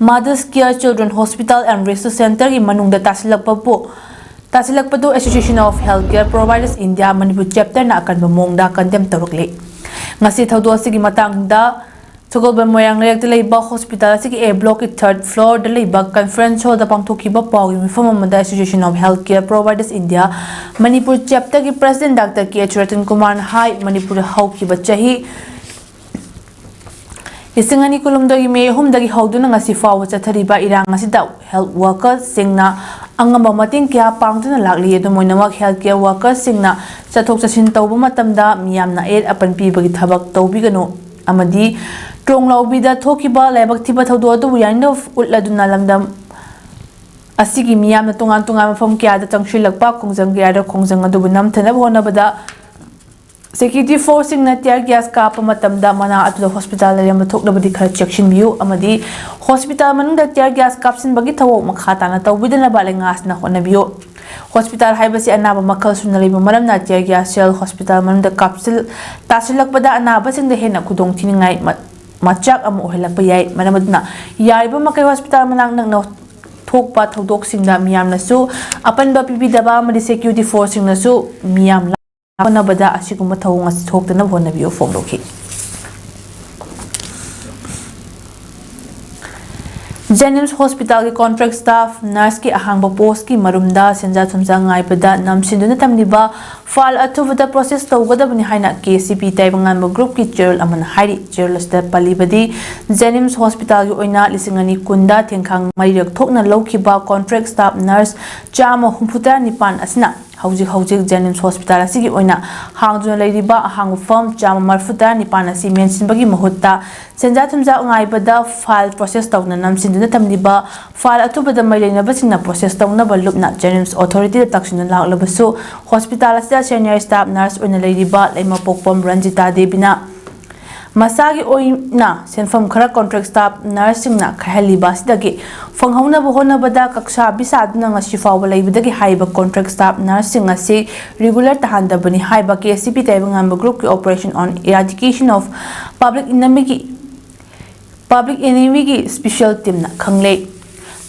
Mothers Care Children Hospital and Resource Center ꯒꯤ ꯃꯅꯨꯡꯗ ꯇꯥꯁꯤꯜꯂꯛꯄꯕꯨ ꯇꯥꯁꯤꯜꯂꯛꯄꯗꯨ Association of Healthcare Providers India Manipur chapter ꯅ ꯑꯀꯟꯕ ꯃꯑꯣꯡꯗ condemn ꯇꯧꯔꯛꯂꯤ꯫ ꯉꯁꯤ ꯊꯧꯗꯣꯛ ꯑꯁꯤꯒꯤ ꯃꯇꯥꯡꯗ ꯁꯒꯣꯜꯕꯟ ꯃꯣꯏꯔꯥꯡ ꯂꯩꯔꯛꯇ ꯂꯩꯕ hospital ꯑꯁꯤꯒꯤ A block ꯀꯤ third floor ꯗ ꯂꯩꯕ conference hall ꯗ ꯄꯥꯡꯊꯣꯛꯈꯤꯕ ꯄꯥꯎꯒꯤ ꯃꯤꯐꯝ ꯑꯃꯗ Association of Healthcare Providers India Manipur chapter ꯒꯤ President Doctor ꯀꯦ ꯑꯩꯆ ꯔꯇꯟ ꯀꯨꯃꯥꯔꯅ ꯍꯥꯏ, ꯃꯅꯤꯄꯨꯔꯗ ꯍꯧꯈꯤꯕ ꯆꯍꯤ ꯂꯤꯁꯤꯡ ꯑꯅꯤ ꯀꯨꯟꯍꯨꯝꯗꯣꯏꯒꯤ ꯃꯦ ꯑꯍꯨꯝꯗꯒꯤ ꯍꯧꯗꯨꯅ ꯉꯁꯤ ꯐꯥꯎꯕ ꯆꯠꯊꯔꯤꯕ ꯏꯔꯥꯡ ꯑꯁꯤꯗ health workers ꯁꯤꯡꯅ ꯑꯉꯝꯕ ꯃꯇꯦꯡ ꯀꯌꯥ ꯄꯥꯡꯗꯨꯅ ꯂꯥꯛꯂꯤ꯫ ꯑꯗꯨꯝ ꯑꯣꯏꯅꯃꯛ, healthcare workers ꯁꯤꯡꯅ ꯆꯠꯊꯣꯛ ꯆꯠꯁꯤꯟ ꯇꯧꯕ ꯃꯇꯝꯗ ꯃꯤꯌꯥꯝꯅ ꯑꯌꯦꯠ ꯑꯄꯟ ꯄꯤꯕꯒꯤ ꯊꯕꯛ ꯇꯧꯕꯤꯒꯅꯨ ꯑꯃꯗꯤ ꯇ꯭ꯔꯣꯡꯂꯥꯎꯕꯤꯗ ꯊꯣꯛꯈꯤꯕ ꯂꯥꯏꯕꯛ ꯊꯤꯕ ꯊꯧꯗꯣꯛ ꯑꯗꯨꯕꯨ ꯌꯥꯅꯤꯡꯗꯕ ꯎꯠꯂꯗꯨꯅ ꯂꯝꯗꯝ ꯑꯁꯤꯒꯤ ꯃꯤꯌꯥꯝꯅ ꯇꯣꯉꯥꯟ ꯇꯣꯉꯥꯟꯕ ꯃꯐꯝ ꯀꯌꯥꯗ ꯆꯪꯁꯤꯜꯂꯛꯄ ꯈꯣꯡꯖꯪ ꯀꯌꯥꯗ ꯈꯣꯡꯖꯪ ꯑꯗꯨꯕꯨ ꯅꯝꯊꯅꯕ ꯍꯣꯠꯅꯕꯗ Security forceꯁꯤꯡꯅ tear gas ꯀꯥꯞꯄ ꯃꯇꯝꯗ ꯃꯅꯥꯛ ꯑꯗꯨꯗ hospital ꯂꯩꯔꯝꯕ ꯊꯣꯛꯂꯕꯗꯤ ꯈꯔ ꯆꯦꯛꯁꯤꯟꯕꯤꯌꯨ ꯑꯃꯗꯤ hospital ꯃꯅꯨꯡꯗ tear gas ꯀꯥꯞꯁꯤꯟꯕꯒꯤ ꯊꯧꯑꯣꯡ ꯃꯈꯥ ꯇꯥꯅ ꯇꯧꯕꯤꯗꯅꯕ ꯂꯩꯉꯥꯛꯁꯤꯅ ꯍꯣꯠꯅꯕꯤꯌꯨ꯫ Hospital ꯍꯥꯏꯕꯁꯤ ꯑꯅꯥꯕ ꯃꯈꯜ ꯁꯨꯅ ꯂꯩꯕ ꯃꯔꯝꯅ tear gas shell hospital ꯃꯅꯨꯡꯗ ꯀꯥꯞꯁꯤꯜ-, ꯇꯥꯁꯤꯜꯂꯛꯄꯗ ꯑꯅꯥꯕꯁꯤꯡꯗ ꯍꯦꯟꯅ ꯈꯨꯗꯣꯡꯊꯤꯅꯤꯡꯉꯥꯏ ꯃ-, ꯃꯆꯥꯛ ꯑꯃ ꯑꯣꯏꯍꯜꯂꯛꯄ ꯌꯥꯏ꯫ ꯃꯔꯝ ꯑꯗꯨꯅ ꯌꯥꯔꯤꯕ ꯃꯈꯩ hospital ꯃꯅꯥꯛ ꯅꯛꯅ ꯊꯣꯛꯄ ꯊꯧꯗꯣꯛꯁꯤꯡꯗ ꯃꯤꯌꯥꯝꯅꯁꯨ ꯑꯄꯟꯕ ꯄꯤꯕꯤꯗꯕ ꯑꯃꯗꯤ security forceꯁꯤꯡꯅꯁꯨ ꯃꯤꯌꯥꯝ ꯍꯣꯠꯅꯕꯗ ꯑꯁꯤꯒꯨꯝꯕ ꯊꯧꯑꯣꯡ ꯑꯁꯤ ꯊꯣꯛꯇꯅꯕ ꯍꯣꯠꯅꯕꯤꯌꯨ ꯐꯣꯡꯗꯣꯛꯈꯤ꯫ JNIMS hospitalꯒꯤ contract staff nurseꯀꯤ ꯑꯍꯥꯡꯕ postꯀꯤ ꯃꯔꯨꯝꯗ ꯁꯦꯟꯖꯥ ꯊꯨꯝꯖꯥ ꯉꯥꯏꯕꯗ ꯅꯝꯁꯤꯟꯗꯨꯅ ꯊꯝꯂꯤꯕ file ꯑꯊꯨꯕꯗ process ꯇꯧꯒꯗꯕꯅꯤ ꯍꯥꯏꯅ KCP ꯇꯥꯏꯕꯪꯉꯥꯟꯕ groupꯀꯤ ꯆꯦꯔꯣꯜ ꯑꯃꯅ ꯍꯥꯏꯔꯤ꯫ ꯆꯦꯔꯣꯜ ꯑꯁꯤꯗ ꯄꯜꯂꯤꯕꯗꯤ, JNIMS hospitalꯒꯤ ꯑꯣꯏꯅ ꯂꯤꯁꯤꯡ ꯑꯅꯤ ꯀꯨꯟꯗ ꯊꯦꯡꯈꯥꯡ ꯃꯔꯤꯔꯛ ꯊꯣꯛꯅ ꯂꯧꯈꯤꯕ contract staff nurse ꯆꯥꯝꯃ ꯍꯨꯝꯐꯨꯇꯔꯥ ꯅꯤꯄꯥꯟ ꯑꯁꯤꯅ ꯍꯧꯖꯤꯛ ꯍꯧꯖꯤꯛ JNIMS hospital ꯑꯁꯤꯒꯤ ꯑꯣꯏꯅ ꯍꯥꯡꯗꯨꯅ ꯂꯩꯔꯤꯕ ꯑꯍꯥꯡꯕ ꯐꯝ ꯆꯥꯝꯃ ꯃꯔꯤꯐꯨꯇꯔꯥ ꯅꯤꯄꯥꯟ ꯑꯁꯤ ꯃꯦꯟꯁꯤꯟꯕꯒꯤ ꯃꯍꯨꯠꯇ, ꯁꯦꯟꯖꯥ ꯊꯨꯝꯖꯥ ꯉꯥꯏꯕꯗ file process ꯇꯧꯗꯨꯅ ꯅꯝꯁꯤꯟꯗꯨꯅ ꯊꯝꯂꯤꯕ file ꯑꯊꯨꯕꯗ ꯃꯔꯤ ꯂꯩꯅꯕꯁꯤꯡꯅ process ꯇꯧꯅꯕ ꯂꯨꯞꯅ JNIMS authorityꯗ ꯇꯛꯁꯤꯟꯗꯨꯅ ꯂꯥꯛꯂꯕꯁꯨ, hospital ꯑꯁꯤꯗ senior staff nurse ꯑꯣꯏꯅ ꯂꯩꯔꯤꯕ ꯂꯩꯃꯄꯣꯛꯄꯝ ꯔꯟꯖꯤꯇꯥ ꯗꯦꯕꯤꯅ ꯃꯁꯥꯒꯤ ꯑꯣꯏꯅ ꯁꯦꯟꯐꯝ ꯈꯔ contract staff nurseꯁꯤꯡꯅ ꯈꯥꯏꯍꯜꯂꯤꯕ ꯑꯁꯤꯗꯒꯤ ꯐꯪꯍꯧꯅꯕ ꯍꯣꯠꯅꯕꯗ ꯀꯛꯁꯥ ꯕꯤꯁꯥꯗꯨꯅ ꯉꯁꯤ ꯐꯥꯎꯕ ꯂꯩꯕꯗꯒꯤ ꯍꯥꯏꯔꯤꯕ contract staff nurseꯁꯤꯡ ꯑꯁꯤ regular ꯇꯥꯍꯟꯗꯕꯅꯤ ꯍꯥꯏꯕ KCP ꯇꯥꯏꯕꯪꯉꯥꯟꯕ groupꯀꯤ operation on eradication of public enemyꯒꯤ, public enemyꯒꯤ special teamꯅ ꯈꯪꯂꯦ꯫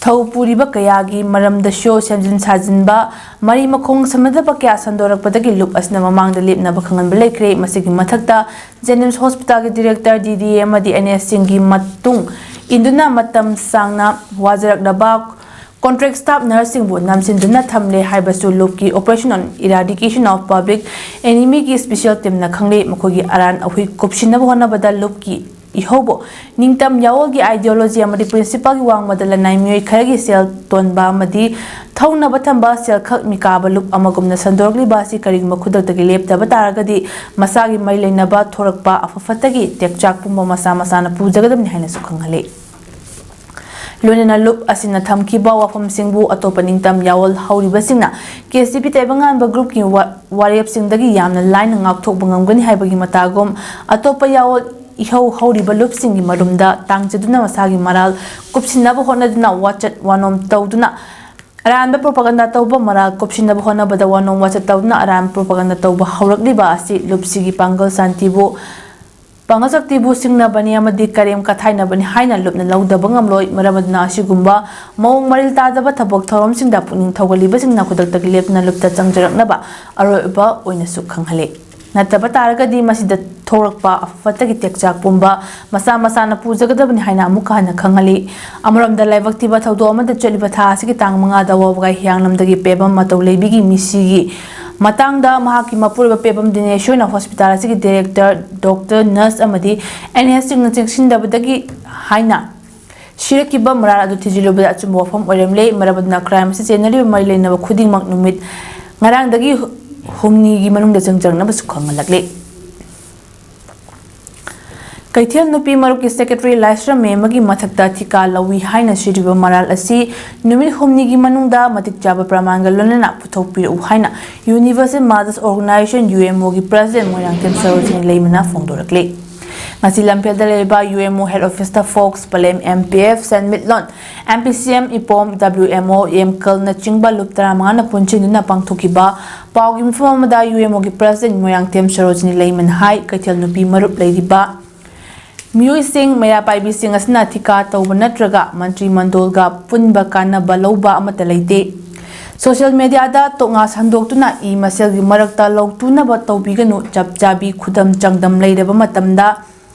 ꯊꯧ ꯄꯨꯔꯤꯕ ꯀꯌꯥꯒꯤ ꯃꯔꯝꯗꯁꯨ ꯁꯦꯝꯖꯤꯟ ꯁꯥꯖꯤꯟꯕ, ꯃꯔꯤ ꯃꯈꯣꯡ ꯁꯝꯅꯗꯕ ꯀꯌꯥ ꯁꯟꯗꯣꯔꯛꯄꯗꯒꯤ ꯂꯨꯞ ꯑꯁꯤꯅ ꯃꯃꯥꯡꯗ ꯂꯦꯞꯅꯕ ꯈꯪꯍꯟꯕ ꯂꯩꯈ꯭ꯔꯦ꯫ ꯃꯁꯤꯒꯤ ꯃꯊꯛꯇ JNIMS hospitalꯒꯤ director, DDA ꯑꯃꯗꯤ NSꯁꯤꯡꯒꯤ ꯃꯇꯨꯡ ꯏꯟꯗꯨꯅ ꯃꯇꯝ ꯁꯥꯡꯅ ꯋꯥꯖꯔꯛꯂꯕ contract staff nurseꯁꯤꯡꯕꯨ ꯅꯝꯁꯤꯟꯗꯨꯅ ꯊꯝꯂꯦ ꯍꯥꯏꯕꯁꯨ ꯂꯨꯞꯀꯤ operation on eradication of public enemyꯒꯤ special teamꯅ ꯈꯪꯂꯦ꯫ ꯃꯈꯣꯏꯒꯤ ꯑꯔꯥꯟ ꯑꯍꯨꯏ ꯀꯨꯞꯁꯤꯟꯅꯕ ꯍꯣꯠꯅꯕꯗ ꯂꯨꯞꯀꯤ ꯏꯍꯧꯕꯨ ꯅꯤꯡꯇꯝ ꯌꯥꯑꯣꯜꯒꯤ ideology ꯑꯃꯗꯤ principleꯒꯤ ꯋꯥꯡꯃꯗ ꯂꯅꯥꯏ ꯃꯤꯑꯣꯏ ꯈꯔꯒꯤ ꯁꯦꯜ ꯇꯣꯟꯕ ꯑꯃꯗꯤ ꯊꯧꯅꯕ ꯊꯝꯕ ꯁꯦꯜꯈꯛ ꯃꯤꯀꯥꯕ ꯂꯨꯞ ꯑꯃꯒꯨꯝꯅ ꯁꯟꯗꯣꯔꯛꯂꯤꯕ ꯑꯁꯤ ꯀꯔꯤꯒꯨꯝꯕ ꯈꯨꯗꯛꯇꯒꯤ ꯂꯦꯞꯇꯕ ꯇꯥꯔꯒꯗꯤ ꯃꯁꯥꯒꯤ ꯃꯔꯤ ꯂꯩꯅꯕ ꯊꯣꯔꯛꯄ ꯑꯐ ꯐꯠꯇꯒꯤ ꯇꯦꯛꯆꯥꯛ ꯄꯨꯝꯕ ꯃꯁꯥ ꯃꯁꯥꯅ ꯄꯨꯖꯒꯗꯕꯅꯤ ꯍꯥꯏꯅꯁꯨ ꯈꯪꯍꯜꯂꯤ꯫ ꯂꯣꯏꯅꯅ ꯂꯨꯞ ꯑꯁꯤꯅ ꯊꯝꯈꯤꯕ ꯋꯥꯐꯝꯁꯤꯡꯕꯨ ꯑꯇꯣꯞꯄ ꯅꯤꯡꯇꯝ ꯌꯥꯑꯣꯜ ꯍꯧꯔꯤꯕꯁꯤꯡꯅ ꯀꯦ ꯁꯤ ꯄꯤ ꯇꯥꯏꯕꯪꯉꯥꯟꯕ ꯒ꯭ꯔꯨꯞꯀꯤ ꯋꯥ-, ꯋꯥꯔꯦꯞꯁꯤꯡꯗꯒꯤ ꯌꯥꯝꯅ ꯂꯥꯏꯅ ꯉꯥꯛꯊꯣꯛꯄ ꯉꯝꯒꯅꯤ ꯍꯥꯏꯕꯒꯤ ꯃꯇꯥꯒꯨꯝ, ꯑꯇꯣꯞꯄ ꯌꯥꯑꯣꯜ ꯏꯍꯧ ꯍꯧꯔꯤꯕ ꯂꯨꯞꯁꯤꯡꯒꯤ ꯃꯔꯨꯝꯗ ꯇꯥꯡꯖꯗꯨꯅ ꯃꯁꯥꯒꯤ ꯃꯔꯥꯜ ꯀꯨꯞꯁꯤꯟꯅꯕ ꯍꯣꯠꯅꯗꯨꯅ ꯋꯥꯆꯠ ꯋꯥꯅꯣꯝ ꯇꯧꯗꯨꯅ ꯑꯔꯥꯟꯕ ꯄ꯭ꯔꯣꯄꯥꯒꯟꯗꯥ ꯇꯧꯕ, ꯃꯔꯥꯜ ꯀꯨꯞꯁꯤꯟꯅꯕ ꯍꯣꯠꯅꯕꯗ ꯋꯥꯅꯣꯝ ꯋꯥꯆꯠ ꯇꯧꯗꯨꯅ ꯑꯔꯥꯟꯕ ꯄ꯭ꯔꯣꯄꯥꯒꯟꯗꯥ ꯇꯧꯕ ꯍꯧꯔꯛꯂꯤꯕ ꯑꯁꯤ ꯂꯨꯞꯁꯤꯒꯤ ꯄꯥꯡꯒꯜ ꯁꯥꯟꯇꯤꯕꯨ, ꯄꯥꯡꯒꯜ ꯁꯛꯇꯤꯕꯨ ꯁꯤꯡꯅꯕꯅꯤ ꯑꯃꯗꯤ ꯀꯔꯦꯝ ꯀꯊꯥꯏꯅꯕꯅꯤ ꯍꯥꯏꯅ ꯂꯨꯞꯅ ꯂꯧꯗꯕ ꯉꯝꯂꯣꯏ꯫ ꯃꯔꯝ ꯑꯗꯨꯅ ꯑꯁꯤꯒꯨꯝꯕ ꯃꯑꯣꯡ ꯃꯔꯤꯜ ꯇꯥꯗꯕ ꯊꯕꯛ ꯊꯧꯔꯝꯁꯤꯡꯗ ꯄꯨꯛꯅꯤꯡ ꯊꯧꯒꯠꯂꯤꯕꯁꯤꯡꯅ ꯈꯨꯗꯛꯇꯒꯤ ꯂꯦꯞꯇꯅ ꯂꯨꯞꯇ ꯆꯪꯖꯔꯛꯅꯕ ꯑꯔꯣꯏꯕ ꯑꯣꯏꯅꯁꯨ ꯈꯪꯍꯜꯂꯤ꯫ ꯅꯠꯇꯕ ꯇꯥꯔꯒꯗꯤ ꯃꯁꯤꯗ ꯊꯣꯛꯂꯛꯄ ꯑꯐ ꯐꯠꯇꯒꯤ ꯇꯦꯛꯆꯥꯛ ꯄꯨꯝꯕ ꯃꯁꯥ ꯃꯁꯥꯅ ꯄꯨꯖꯒꯗꯕꯅꯤ ꯍꯥꯏꯅ ꯑꯃꯨꯛꯀ ꯍꯟꯅ ꯈꯪꯍꯜꯂꯤ꯫ ꯑꯃꯔꯣꯝꯗ ꯂꯥꯏꯕꯛ ꯊꯤꯕ ꯊꯧꯗꯣꯛ ꯑꯃꯗ ꯆꯠꯂꯤꯕ ꯊꯥ ꯑꯁꯤꯒꯤ ꯇꯥꯡ ꯃꯉꯥꯗ ꯋꯥꯕꯒꯥꯏ ꯍꯤꯌꯥꯡꯂꯝꯗꯒꯤ ꯄꯦꯕꯝ ꯃꯇꯧ ꯂꯩꯕꯤꯒꯤ ꯃꯤꯁꯤꯒꯤ ꯃꯇꯥꯡꯗ ꯃꯍꯥꯛꯀꯤ ꯃꯄꯨꯔꯣꯏꯕ ꯄꯦꯕꯝ ꯗꯤꯅꯦꯁꯣꯏꯅ ꯍꯣꯁꯄꯤꯇꯥꯜ ꯑꯁꯤꯒꯤ ꯗꯤꯔꯦꯛꯇꯔ, ꯗꯣꯛꯇꯔ, ꯅꯔꯁ ꯑꯃꯗꯤ ꯑꯦꯟ ꯑꯦꯁꯁꯤꯡꯅ ꯆꯦꯛꯁꯤꯟꯗꯕꯗꯒꯤ ꯍꯥꯏꯅ ꯁꯤꯔꯛꯈꯤꯕ ꯃꯔꯥꯜ ꯑꯗꯨ ꯊꯤꯖꯤꯜꯂꯨꯕꯗ ꯑꯆꯨꯝꯕ ꯋꯥꯐꯝ ꯑꯣꯏꯔꯝꯂꯦ꯫ ꯃꯔꯝ ꯑꯗꯨꯅ ꯀ꯭ꯔꯥꯏꯝ ꯑꯁꯤ ꯆꯦꯟꯅꯔꯤꯕ ꯃꯔꯤ ꯂꯩꯅꯕ ꯈꯨꯗꯤꯡꯃꯛ ꯅꯨꯃꯤꯠ ꯉꯔꯥꯡꯗꯒꯤ ꯍꯨꯝꯅꯤꯒꯤ ꯃꯅꯨꯡꯗ ꯆꯪꯖꯔꯛꯅꯕꯁꯨ ꯈꯪꯍꯜꯂꯛꯂꯤ꯫ ꯀꯩꯊꯦꯜ ꯅꯨꯄꯤ ꯃꯔꯨꯞꯀꯤ ꯁꯦꯀ꯭ꯔꯦꯇꯔꯤ ꯂꯥꯏꯁ꯭ꯔꯝ ꯃꯦꯝꯃꯒꯤ ꯃꯊꯛꯇ ꯊꯤꯀꯥ ꯂꯧꯏ ꯍꯥꯏꯅ ꯁꯤꯔꯤꯕ ꯃꯔꯥꯜ ꯑꯁꯤ ꯅꯨꯃꯤꯠ ꯍꯨꯝꯅꯤꯒꯤ ꯃꯅꯨꯡꯗ ꯃꯇꯤꯛ ꯆꯥꯕ ꯄ꯭ꯔꯃꯥꯟꯒ ꯂꯣꯏꯅꯅ ꯄꯨꯊꯣꯛꯄꯤꯔꯛꯎ ꯍꯥꯏꯅ universal mothers organisation, U M ꯑꯣꯒꯤ ꯄ꯭ꯔꯁꯤꯗꯦꯟ ꯃꯣꯏꯔꯥꯡꯊꯦꯝ ꯁꯔꯣꯖꯤꯅꯤ ꯂꯩꯃꯅ ꯐꯣꯡꯗꯣꯔꯛꯂꯤ꯫ ꯉꯁꯤ ꯂꯝꯐꯦꯜꯗ ꯂꯩꯔꯤꯕ ꯌꯨ ꯑꯦꯝ ꯑꯣ ꯍꯦꯗ ꯑꯣꯐꯤꯁꯇ ꯐꯣꯛꯁ, ꯄꯂꯦꯝ ꯑꯦꯝ ꯄꯤ ꯑꯦꯐ, ꯁꯦꯟꯃꯤꯠꯂꯣꯟ, M P C M, ꯏꯄꯣꯝ, W M O, ꯌꯦꯝꯀꯜꯅꯆꯤꯡꯕ ꯂꯨꯞ ꯇꯔꯥꯃꯉꯥꯅ ꯄꯨꯟꯁꯤꯟꯗꯨꯅ ꯄꯥꯡꯊꯣꯛꯈꯤꯕ ꯄꯥꯎꯒꯤ ꯃꯤꯐꯝ ꯑꯃꯗ ꯌꯨ ꯑꯦꯝ ꯑꯣꯒꯤ ꯄ꯭ꯔꯁꯤꯗꯦꯟ ꯃꯣꯏꯔꯥꯡꯊꯦꯝ ꯁꯔꯣꯖꯤꯅꯤ ꯂꯩꯃꯅ ꯍꯥꯏ, ꯀꯩꯊꯦꯜ ꯅꯨꯄꯤ ꯃꯔꯨꯞ ꯂꯩꯔꯤꯕ ꯃꯤꯑꯣꯏꯁꯤꯡ, ꯃꯩꯔꯥ ꯄꯥꯏꯕꯤꯁꯤꯡ ꯑꯁꯤꯅ ꯊꯤꯀꯥ ꯇꯧꯕ ꯅꯠꯇ꯭ꯔꯒ ꯃꯟꯇ꯭ꯔꯤ ꯃꯟꯗꯣꯜꯒ ꯄꯨꯟꯕ ꯀꯥꯟꯅꯕ ꯂꯧꯕ ꯑꯃꯠꯇ ꯂꯩꯇꯦ꯫ ꯁꯣꯁꯤꯌꯦꯜ ꯃꯦꯗꯤꯌꯥꯗ ꯇꯣꯛꯅꯥ ꯁꯟꯗꯣꯛꯇꯨꯅ ꯏ ꯃꯁꯦꯜꯒꯤ ꯃꯔꯛꯇ ꯂꯧꯇꯨꯅꯕ ꯇꯧꯕꯤꯒꯅꯨ꯫ ꯆꯞ ꯆꯥꯕꯤ ꯈꯨꯗꯝ ꯆꯥꯡꯗꯝ ꯂꯩꯔꯕ ꯃꯇꯝꯗ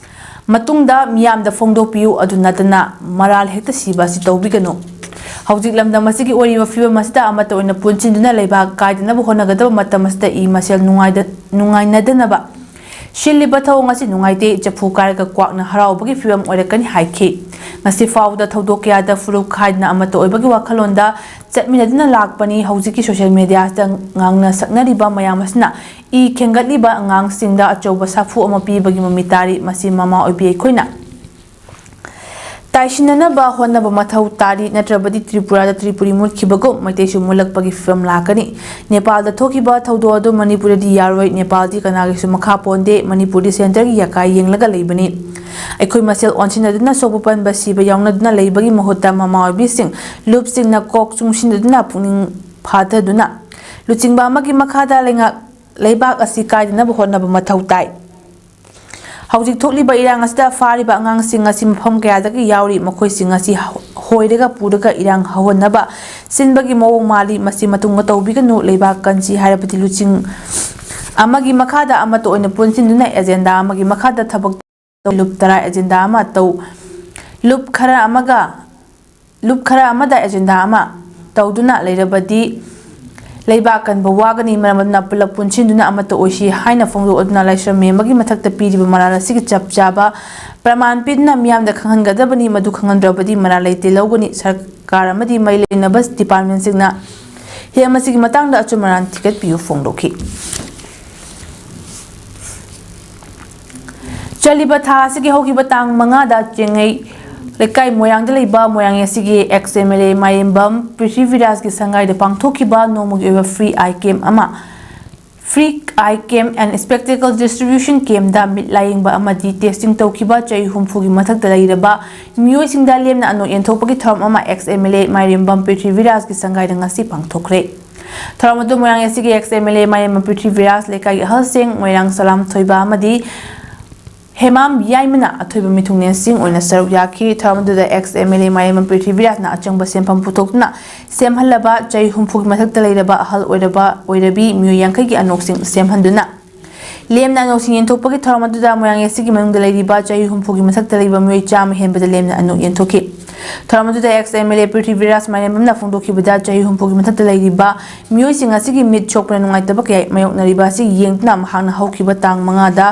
ꯃꯇꯨꯡꯗ ꯃꯤꯌꯥꯝꯗ ꯐꯣꯡꯗꯣꯛꯄꯤꯌꯨ꯫ ꯑꯗꯨ ꯅꯠꯇꯅ ꯃꯔꯥꯜ ꯍꯦꯛꯇ ꯁꯤꯕ ꯑꯁꯤ ꯇꯧꯕꯤꯒꯅꯨ꯫ ꯍꯧꯖꯤꯛ ꯂꯝꯗꯝ ꯑꯁꯤꯒꯤ ꯑꯣꯏꯔꯤꯕ ꯐꯤꯕꯝ ꯑꯁꯤꯗ ꯑꯃꯠꯇ ꯑꯣꯏꯅ ꯄꯨꯟꯁꯤꯟꯗꯨꯅ ꯂꯩꯕꯥꯛ ꯀꯥꯏꯗꯅꯕ ꯍꯣꯠꯅꯒꯗꯕ ꯃꯇꯝ ꯑꯁꯤꯗ ꯏ ꯃꯁꯦꯜ ꯅꯨꯡꯉꯥꯏꯗ-, ꯅꯨꯡꯉꯥꯏꯅꯗꯅꯕ ꯁꯤꯜꯂꯤꯕ ꯊꯧꯑꯣꯡ ꯑꯁꯤ ꯅꯨꯡꯉꯥꯏꯇꯦ, ꯆꯐꯨ ꯀꯥꯏꯔꯒ ꯀ꯭ꯋꯥꯛꯅ ꯍꯔꯥꯎꯕꯒꯤ ꯐꯤꯕꯝ ꯑꯣꯏꯔꯛꯀꯅꯤ ꯍꯥꯏꯈꯤ꯫ ꯉꯁꯤ ꯐꯥꯎꯕꯗ ꯊꯧꯗꯣꯛ ꯀꯌꯥꯗ ꯐꯨꯔꯨꯞ ꯈꯥꯏꯗꯅ ꯑꯃꯠꯇ ꯑꯣꯏꯕꯒꯤ ꯋꯥꯈꯜꯂꯣꯟꯗ ꯆꯠꯃꯤꯟꯅꯗꯨꯅ ꯂꯥꯛꯄꯅꯤ꯫ ꯍꯧꯖꯤꯛꯀꯤ ꯁꯣꯁꯤꯌꯦꯜ ꯃꯦꯗꯤꯌꯥꯁꯤꯗ ꯉꯥꯡꯅ ꯁꯛꯅꯔꯤꯕ ꯃꯌꯥꯝ ꯑꯁꯤꯅ ꯏ ꯈꯦꯡꯒꯠꯂꯤꯕ ꯑꯉꯥꯡꯁꯤꯡꯗ ꯑꯆꯧꯕ ꯁꯥꯐꯨ ꯑꯃ ꯄꯤꯕꯒꯤ ꯃꯃꯤ ꯇꯥꯔꯤ꯫ ꯃꯁꯤ ꯃꯃꯥ ꯑꯣꯏꯕꯤ ꯑꯩꯈꯣꯏꯅ ꯇꯥꯏꯁꯤꯟꯅꯅꯕ ꯍꯣꯠꯅꯕ ꯃꯊꯧ ꯇꯥꯔꯤ, ꯅꯠꯇ꯭ꯔꯕꯗꯤ ꯇ꯭ꯔꯤꯄꯨꯔꯥꯗ ꯇ꯭ꯔꯤꯄꯨꯔꯤ ꯃꯨꯠꯈꯤꯕꯒꯨꯝ ꯃꯩꯇꯩꯁꯨ ꯃꯨꯠꯂꯛꯄꯒꯤ ꯐꯤꯕꯝ ꯂꯥꯛꯀꯅꯤ꯫ ꯅꯦꯄꯥꯜꯗ ꯊꯣꯛꯈꯤꯕ ꯊꯧꯗꯣꯛ ꯑꯗꯨ ꯃꯅꯤꯄꯨꯔꯗꯗꯤ ꯌꯥꯔꯣꯏ, ꯅꯦꯄꯥꯜꯗꯤ ꯀꯅꯥꯒꯤꯁꯨ ꯃꯈꯥ ꯄꯣꯟꯗꯦ, ꯃꯅꯤꯄꯨꯔꯗꯤ ꯁꯦꯟꯇꯔꯒꯤ ꯌꯥꯀꯥꯏ ꯌꯦꯡꯂꯒ ꯂꯩꯕꯅꯤ꯫ ꯑꯩꯈꯣꯏ ꯃꯁꯦꯜ ꯑꯣꯟꯁꯤꯟꯅꯗꯨꯅ ꯁꯣꯛꯄ ꯄꯟꯕ ꯁꯤꯕ ꯌꯥꯎꯅꯗꯨꯅ ꯂꯩꯕꯒꯤ ꯃꯍꯨꯠꯇ ꯃꯃꯥ ꯑꯣꯏꯕꯤꯁꯤꯡ, ꯂꯨꯞꯁꯤꯡꯅ ꯀꯣꯛ ꯆꯨꯡꯁꯤꯟꯅꯗꯨꯅ ꯄꯨꯛꯅꯤꯡ ꯐꯥꯊꯗꯨꯅ ꯂꯨꯆꯤꯡꯕ ꯑꯃꯒꯤ ꯃꯈꯥꯗ ꯂꯩꯉꯥꯛ ꯂꯩꯕꯥꯛ ꯑꯁꯤ ꯀꯥꯏꯗꯅꯕ ꯍꯣꯠꯅꯕ ꯃꯊꯧ ꯇꯥꯏ꯫ ꯍꯧꯖꯤꯛ ꯊꯣꯛꯂꯤꯕ ꯏꯔꯥꯡ ꯑꯁꯤꯗ ꯐꯥꯔꯤꯕ ꯑꯉꯥꯡꯁꯤꯡ ꯑꯁꯤ ꯃꯐꯝ ꯀꯌꯥꯗꯒꯤ ꯌꯥꯎꯔꯤ, ꯃꯈꯣꯏꯁꯤꯡ ꯑꯁꯤ ꯍꯣꯏꯔꯒ ꯄꯨꯔꯒ ꯏꯔꯥꯡ ꯍꯧꯍꯟꯅꯕ ꯁꯤꯟꯕꯒꯤ ꯃꯑꯣꯡ ꯃꯥꯜꯂꯤ꯫ ꯃꯁꯤ ꯃꯇꯨꯡꯗ ꯇꯧꯕꯤꯒꯅꯨ꯫ ꯂꯩꯕꯥꯛ ꯀꯟꯁꯤ ꯍꯥꯏꯔꯕꯗꯤ ꯂꯨꯆꯤꯡ ꯑꯃꯒꯤ ꯃꯈꯥꯗ ꯑꯃꯠꯇ ꯑꯣꯏꯅ ꯄꯨꯟꯁꯤꯟꯗꯨꯅ ꯑꯦꯖꯦꯟꯗꯥ ꯑꯃꯒꯤ ꯃꯈꯥꯗ ꯊꯕꯛ ꯇꯧ꯫ ꯂꯨꯞ ꯇꯔꯥ ꯑꯦꯖꯦꯟꯗꯥ ꯑꯃ ꯇꯧ꯫ ꯂꯨꯞ ꯈꯔ ꯑꯃꯒ ꯂꯨꯞ ꯈꯔ ꯑꯃꯗ ꯑꯦꯖꯦꯟꯗꯥ ꯑꯃ ꯇꯧꯗꯨꯅ ꯂꯩꯔꯕꯗꯤ ꯂꯩꯕꯥꯛ ꯀꯟꯕ ꯋꯥꯒꯅꯤ꯫ ꯃꯔꯝ ꯑꯗꯨꯅ ꯄꯨꯂꯞ ꯄꯨꯟꯁꯤꯟꯗꯨꯅ ꯑꯃꯠꯇ ꯑꯣꯏꯁꯤ ꯍꯥꯏꯅ ꯐꯣꯡꯗꯣꯛꯂꯗꯨꯅ ꯂꯥꯏꯁ꯭ꯔꯝ ꯃꯦꯝꯕꯒꯤ ꯃꯊꯛꯇ ꯄꯤꯔꯤꯕ ꯃꯔꯥꯜ ꯑꯁꯤꯒꯤ ꯆꯞ ꯆꯥꯕ ꯄ꯭ꯔꯃꯥꯟ ꯄꯤꯗꯨꯅ ꯃꯤꯌꯥꯝꯗ ꯈꯪꯍꯟꯒꯗꯕꯅꯤ꯫ ꯃꯗꯨ ꯈꯪꯍꯟꯗ꯭ꯔꯕꯗꯤ ꯃꯔꯥꯜ ꯂꯩꯇꯦ ꯂꯧꯒꯅꯤ꯫ ꯁꯔꯀꯥꯔ ꯑꯃꯗꯤ ꯃꯔꯤ ꯂꯩꯅꯕ ꯗꯤꯄꯥꯔꯠꯃꯦꯟꯁꯤꯡꯅ ꯍꯤꯔꯝ ꯑꯁꯤꯒꯤ ꯃꯇꯥꯡꯗ ꯑꯆꯨꯝ ꯑꯔꯥꯟ ꯊꯤꯒꯠꯄꯤꯌꯨ ꯐꯣꯡꯗꯣꯛꯈꯤ꯫ ꯆꯠꯂꯤꯕ ꯊꯥ ꯑꯁꯤꯒꯤ ꯍꯧꯈꯤꯕ ꯇꯥꯡ ꯃꯉꯥꯗ ꯆꯦꯡꯉꯩ ꯂꯩꯀꯥꯏ ꯃꯣꯏꯔꯥꯡꯗ ꯂꯩꯕ ꯃꯣꯏꯔꯥꯡ ꯑꯦꯁ ꯁꯤꯒꯤ ex M L A Mairembam ꯄ꯭ꯔꯤꯊꯤꯕꯤꯔꯥꯖꯀꯤ ꯁꯪꯒꯥꯏꯗ ꯄꯥꯡꯊꯣꯛꯈꯤꯕ ꯅꯣꯡꯃꯒꯤ ꯑꯣꯏꯕ ꯐ꯭ꯔꯤ ꯑꯥꯏ ꯀꯦꯝ ꯑꯃ, free eye camp and spectacle distribution ꯀꯦꯝꯗ ꯃꯤꯠ ꯂꯥꯌꯦꯡꯕ ꯑꯃꯗꯤ ꯇꯦꯁꯇꯤꯡ ꯇꯧꯈꯤꯕ ꯆꯍꯤ ꯍꯨꯝꯐꯨꯒꯤ ꯃꯊꯛꯇ ꯂꯩꯔꯕ ꯃꯤꯑꯣꯏꯁꯤꯡꯗ ꯂꯦꯝꯅ ꯑꯅꯣꯛ ꯌꯦꯟꯊꯣꯛꯄꯒꯤ ꯊꯧꯔꯝ ꯑꯃ X M L A Mairembam ꯄ꯭ꯔꯤꯊꯤꯕꯤꯔꯥꯖꯀꯤ ꯁꯪꯒꯥꯏꯗ ꯉꯁꯤ ꯄꯥꯡꯊꯣꯛꯈ꯭ꯔꯦ꯫ ꯊꯧꯔꯝ ꯑꯗꯨ ꯃꯣꯏꯔꯥꯡ ꯑꯦꯁ ꯁꯤꯒꯤ ex M L A ꯃꯥꯏꯔꯦꯝꯕꯝ Prithviraj, ꯂꯩꯀꯥꯏꯒꯤ ꯑꯍꯜꯁꯤꯡ, ꯃꯣꯏꯔꯥꯡ ꯁꯂꯥꯝ ꯊꯣꯏꯕ ꯑꯃꯗꯤ ꯍꯦꯃꯥꯝ ꯌꯥꯏꯃꯅ ꯑꯊꯣꯏꯕ ꯃꯤꯊꯨꯡꯂꯦꯟꯁꯤꯡ ꯑꯣꯏꯅ ꯁꯔꯨꯛ ꯌꯥꯈꯤ꯫ ꯊꯧꯔꯝ ꯑꯗꯨꯗ ꯑꯦꯛꯁ ꯑꯦꯝ ꯑꯦꯜ ꯑꯦ ꯃꯥꯏꯔꯦꯝꯕꯝ ꯄ꯭ꯔꯤꯊꯤꯕꯤꯔꯥꯖꯅ ꯑꯆꯪꯕ ꯁꯦꯟꯐꯝ ꯄꯨꯊꯣꯛꯇꯨꯅ ꯁꯦꯝꯍꯜꯂꯕ ꯆꯍꯤ ꯍꯨꯝꯐꯨꯒꯤ ꯃꯊꯛꯇ ꯂꯩꯔꯕ ꯑꯍꯜ ꯑꯣꯏꯔꯕ ꯑꯣꯏꯔꯕꯤ ꯃꯤꯑꯣꯏ ꯌꯥꯡꯈꯩꯒꯤ ꯑꯅꯣꯛꯁꯤꯡ ꯁꯦꯝꯍꯟꯗꯨꯅ ꯂꯦꯝꯅ ꯑꯅꯣꯛꯁꯤꯡ ꯌꯦꯟꯊꯣꯛꯄꯒꯤ ꯊꯧꯔꯝ ꯑꯗꯨꯗ ꯃꯣꯏꯔꯥꯡ ꯑꯦꯁ ꯁꯤꯒꯤ ꯃꯅꯨꯡꯗ ꯂꯩꯔꯤꯕ ꯆꯍꯤ ꯍꯨꯝꯐꯨꯒꯤ ꯃꯊꯛꯇ ꯂꯩꯕ ꯃꯤꯑꯣꯏ ꯆꯥꯝꯃ ꯍꯦꯟꯕꯗ ꯂꯦꯝꯅ ꯑꯅꯣꯛ ꯌꯦꯟꯊꯣꯛꯈꯤ꯫ ꯊꯧꯔꯝ ꯑꯗꯨꯗ ꯑꯦꯛꯁ ꯑꯦꯝ ꯑꯦꯜ ꯑꯦ ꯄ꯭ꯔꯤꯊꯤꯕꯤꯔꯥꯖ ꯃꯥꯏꯔꯦꯝꯕꯝꯅ ꯐꯣꯡꯗꯣꯛꯈꯤꯕꯗ ꯆꯍꯤ ꯍꯨꯝꯐꯨꯒꯤ ꯃꯊꯛꯇ ꯂꯩꯔꯤꯕ ꯃꯤꯑꯣꯏꯁꯤꯡ ꯑꯁꯤꯒꯤ ꯃꯤꯠ ꯁꯣꯛꯄꯅ ꯅꯨꯡꯉꯥꯏꯇꯕ ꯀꯌꯥ ꯃꯥꯌꯣꯛꯅꯔꯤꯕ ꯑꯁꯤ ꯌꯦꯡꯗꯨꯅ ꯃꯍꯥꯛꯅ ꯍꯧꯈꯤꯕ ꯇꯥꯡ ꯃꯉꯥꯗ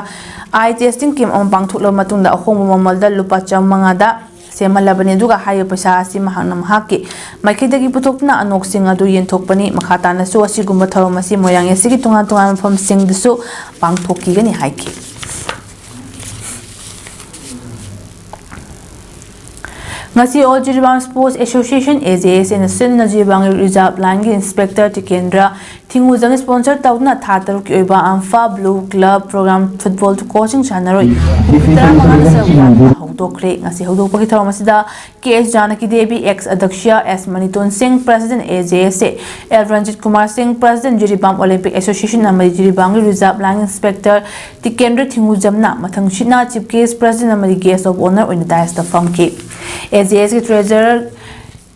ꯑꯥꯏ ꯇꯦꯁꯇꯤꯡ ꯀꯦꯝ ꯑꯃ ꯄꯥꯡꯊꯣꯛꯂꯕ ꯃꯇꯨꯡꯗ ꯑꯍꯣꯡꯕ ꯃꯃꯜꯗ ꯂꯨꯄꯥ ꯆꯥꯝꯃꯉꯥꯗ ꯁꯦꯝꯍꯜꯂꯕꯅꯤ꯫ ꯑꯗꯨꯒ ꯍꯥꯏꯔꯤꯕ ꯄꯩꯁꯥ ꯑꯁꯤ ꯃꯍꯥꯛꯅ ꯃꯍꯥꯛꯀꯤ ꯃꯥꯏꯀꯩꯗꯒꯤ ꯄꯨꯊꯣꯛꯇꯨꯅ ꯑꯅꯣꯛꯁꯤꯡ ꯑꯗꯨ ꯌꯦꯟꯊꯣꯛꯄꯅꯤ꯫ ꯃꯈꯥ ꯇꯥꯅꯁꯨ ꯑꯁꯤꯒꯨꯝꯕ ꯊꯧꯔꯝ ꯑꯁꯤ ꯃꯣꯏꯔꯥꯡ ꯑꯦꯁ ꯁꯤꯒꯤ ꯇꯣꯉꯥꯟ ꯇꯣꯉꯥꯟꯕ ꯃꯐꯝꯁꯤꯡꯗꯁꯨ ꯄꯥꯡꯊꯣꯛꯈꯤꯒꯅꯤ ꯍꯥꯏꯈꯤ꯫ ꯉꯁꯤ All Jiribam Sports Association, A J S A, ꯅ ꯁꯤꯟꯅ ꯖꯤꯔꯤꯕꯥꯝꯒꯤ Reserve Line ꯒꯤ Inspector ꯇꯤꯀꯦꯟꯗ꯭ꯔ ꯊꯤꯡꯉꯨꯖꯝ sponsor ꯇꯧꯗꯨꯅ ꯊꯥ ꯇꯔꯨꯛꯀꯤ ꯑꯣꯏꯕ AMFA Blue Club Program football coaching ꯁꯥꯟꯅꯔꯣꯏ ꯄꯨꯡ ꯇꯔꯥꯃꯉꯥꯗ ꯆꯠꯄ ꯍꯧꯗꯣꯛꯈ꯭ꯔꯦ꯫ ꯉꯁꯤ ꯍꯧꯗꯣꯛꯄꯒꯤ ꯊꯧꯔꯝ ꯑꯁꯤꯗ K H Janaki Devi, ex Adakshya, S Maniton Singh, President, A J S A, L Ranjit Kumar Singh, President, Jiribam Olympic Association ꯑꯃꯗꯤ ꯖꯤꯔꯤꯕꯥꯝꯒꯤ Reserve Line Inspector Tikendra ꯊꯤꯡꯉꯨꯖꯝꯅ ꯃꯊꯪꯁꯤꯠꯅ Chief Guest, President ꯑꯃꯗꯤ Guest of Honour ꯑꯣꯏꯅ dais ꯇ ꯐꯝꯈꯤ꯫ A J S ꯀꯤ Treasurer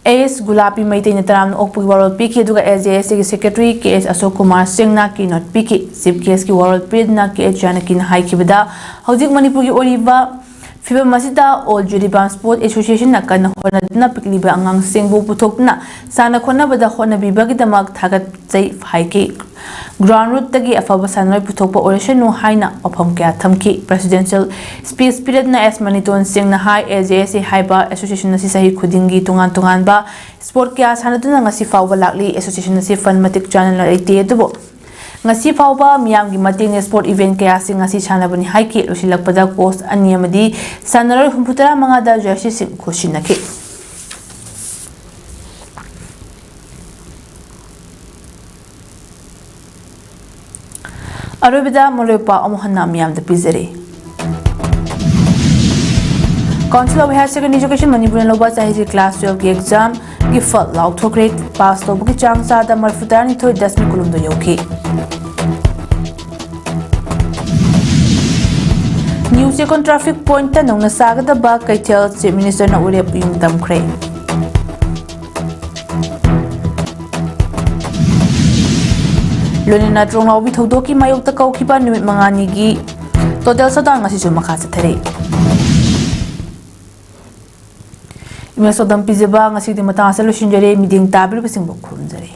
S Gulapi ꯃꯩꯇꯩꯅ ꯇꯔꯥꯝꯅ ꯑꯣꯛꯄꯒꯤ ꯋꯥꯔꯣꯜ ꯄꯤꯈꯤ, ꯑꯗꯨꯒ A J S A ꯒꯤ Secretary K H Ashok Kumar Singhꯅ keynote ꯄꯤꯈꯤ꯫ Chief Guest ꯀꯤ ꯋꯥꯔꯣꯜ ꯄꯤꯗꯨꯅ K H Janakiꯅ ꯍꯥꯏꯈꯤꯕꯗ, ꯍꯧꯖꯤꯛ ꯃꯅꯤꯄꯨꯔꯒꯤ ꯑꯣꯏꯔꯤꯕ ꯐꯤꯕꯝ ꯑꯁꯤꯗ All Jiribam Sports Associationꯅ ꯀꯟꯅ ꯍꯣꯠꯅꯗꯨꯅ ꯄꯤꯛꯂꯤꯕ ꯑꯉꯥꯡꯁꯤꯡꯕꯨ ꯄꯨꯊꯣꯛꯇꯨꯅ ꯁꯥꯟꯅ ꯈꯣꯠꯅꯕꯗ ꯍꯣꯠꯅꯕꯤꯕꯒꯤꯗꯃꯛ ꯊꯥꯒꯠꯆꯩ ꯍꯥꯏꯈꯤ꯫ Ground rootꯇꯒꯤ ꯑꯐꯕ ꯁꯥꯟꯅꯔꯣꯏ ꯄꯨꯊꯣꯛꯄ ꯑꯣꯏꯔꯁꯅꯨ ꯍꯥꯏꯅ ꯋꯥꯐꯝ ꯀꯌꯥ ꯊꯝꯈꯤ꯫ Presidential speech ꯄꯤꯔꯗꯨꯅ S Maniton Singhꯅ high, A J S A ꯍꯥꯏꯕ association ꯑꯁꯤ ꯆꯍꯤ ꯈꯨꯗꯤꯡꯒꯤ ꯇꯣꯉꯥꯟ ꯇꯣꯉꯥꯟꯕ sport ꯀꯌꯥ ꯁꯥꯟꯅꯗꯨꯅ ꯉꯁꯤ ꯐꯥꯎꯕ ꯂꯥꯛꯂꯤ꯫ Association ꯑꯁꯤ fund ꯃꯇꯤꯛ ꯆꯥꯅ ꯂꯩꯇꯦ, ꯑꯗꯨꯕꯨ ꯉꯁꯤ ꯐꯥꯎꯕ ꯃꯤꯌꯥꯝꯒꯤ ꯃꯇꯦꯡꯅ sport event ꯀꯌꯥꯁꯤ ꯉꯁꯤ ꯁꯥꯟꯅꯕꯅꯤ ꯍꯥꯏꯈꯤ꯫ ꯂꯣꯏꯁꯤꯜꯂꯛꯄꯗ coach ꯑꯅꯤ ꯑꯃꯗꯤ ꯁꯥꯟꯅꯔꯣꯏ ꯍꯨꯝꯐꯨꯇꯔꯥ ꯃꯉꯥꯗ jerseyꯁꯤꯡ ꯈꯨꯠꯁꯤꯟꯅꯈꯤ꯫ ꯑꯔꯣꯏꯕꯗ ꯃꯔꯨꯑꯣꯏꯕ ꯄꯥꯎ ꯑꯃꯨꯛ ꯍꯟꯅ ꯃꯤꯌꯥꯝꯗ ꯄꯤꯖꯔꯤ꯫ Council of Higher Secondary Education ꯃꯅꯤꯄꯨꯔꯅ ꯂꯧꯕ ꯆꯍꯤꯒꯤ class twelveꯀꯤ examꯒꯤ ꯐꯜ ꯂꯥꯎꯊꯣꯛꯈ꯭ꯔꯦ꯫ Pass ꯇꯧꯕꯒꯤ ꯆꯥꯡ ꯆꯥꯗ ꯃꯔꯤꯐꯨ ꯇꯔꯥꯅꯤꯊꯣꯏ ꯗꯁꯃꯤꯛ ꯀꯨꯟꯍꯨꯝꯗꯣꯏ ꯌꯧꯈꯤ꯫ New Chekon traffic pointꯇ ꯅꯧꯅ ꯁꯥꯒꯗꯕ ꯀꯩꯊꯦꯜ Chief Ministerꯅ ꯎꯔꯦꯞ ꯎꯌꯨꯡ ꯇꯝꯈ꯭ꯔꯦ꯫ ꯂꯣꯏꯅꯅ ꯇ꯭ꯔꯣꯡꯂꯥꯎꯕꯤ ꯊꯧꯗꯣꯛꯀꯤ ꯃꯥꯌꯣꯛꯇ ꯀꯧꯈꯤꯕ ꯅꯨꯃꯤꯠ ꯃꯉꯥꯅꯤꯒꯤ total shutdown ꯉꯁꯤꯁꯨ ꯃꯈꯥ ꯆꯠꯊꯔꯤ꯫ Image ꯁꯣꯗꯝ ꯄꯤꯖꯕ ꯉꯁꯤꯗꯤ ꯃꯇꯥꯡ ꯑꯁꯤꯗ ꯂꯣꯏꯁꯤꯟꯖꯔꯦ꯫ ꯃꯤꯠꯌꯦꯡ ꯇꯥꯕꯤꯔꯤꯕꯁꯤꯡꯕꯨ ꯈꯨꯔꯨꯝꯖꯔꯤ꯫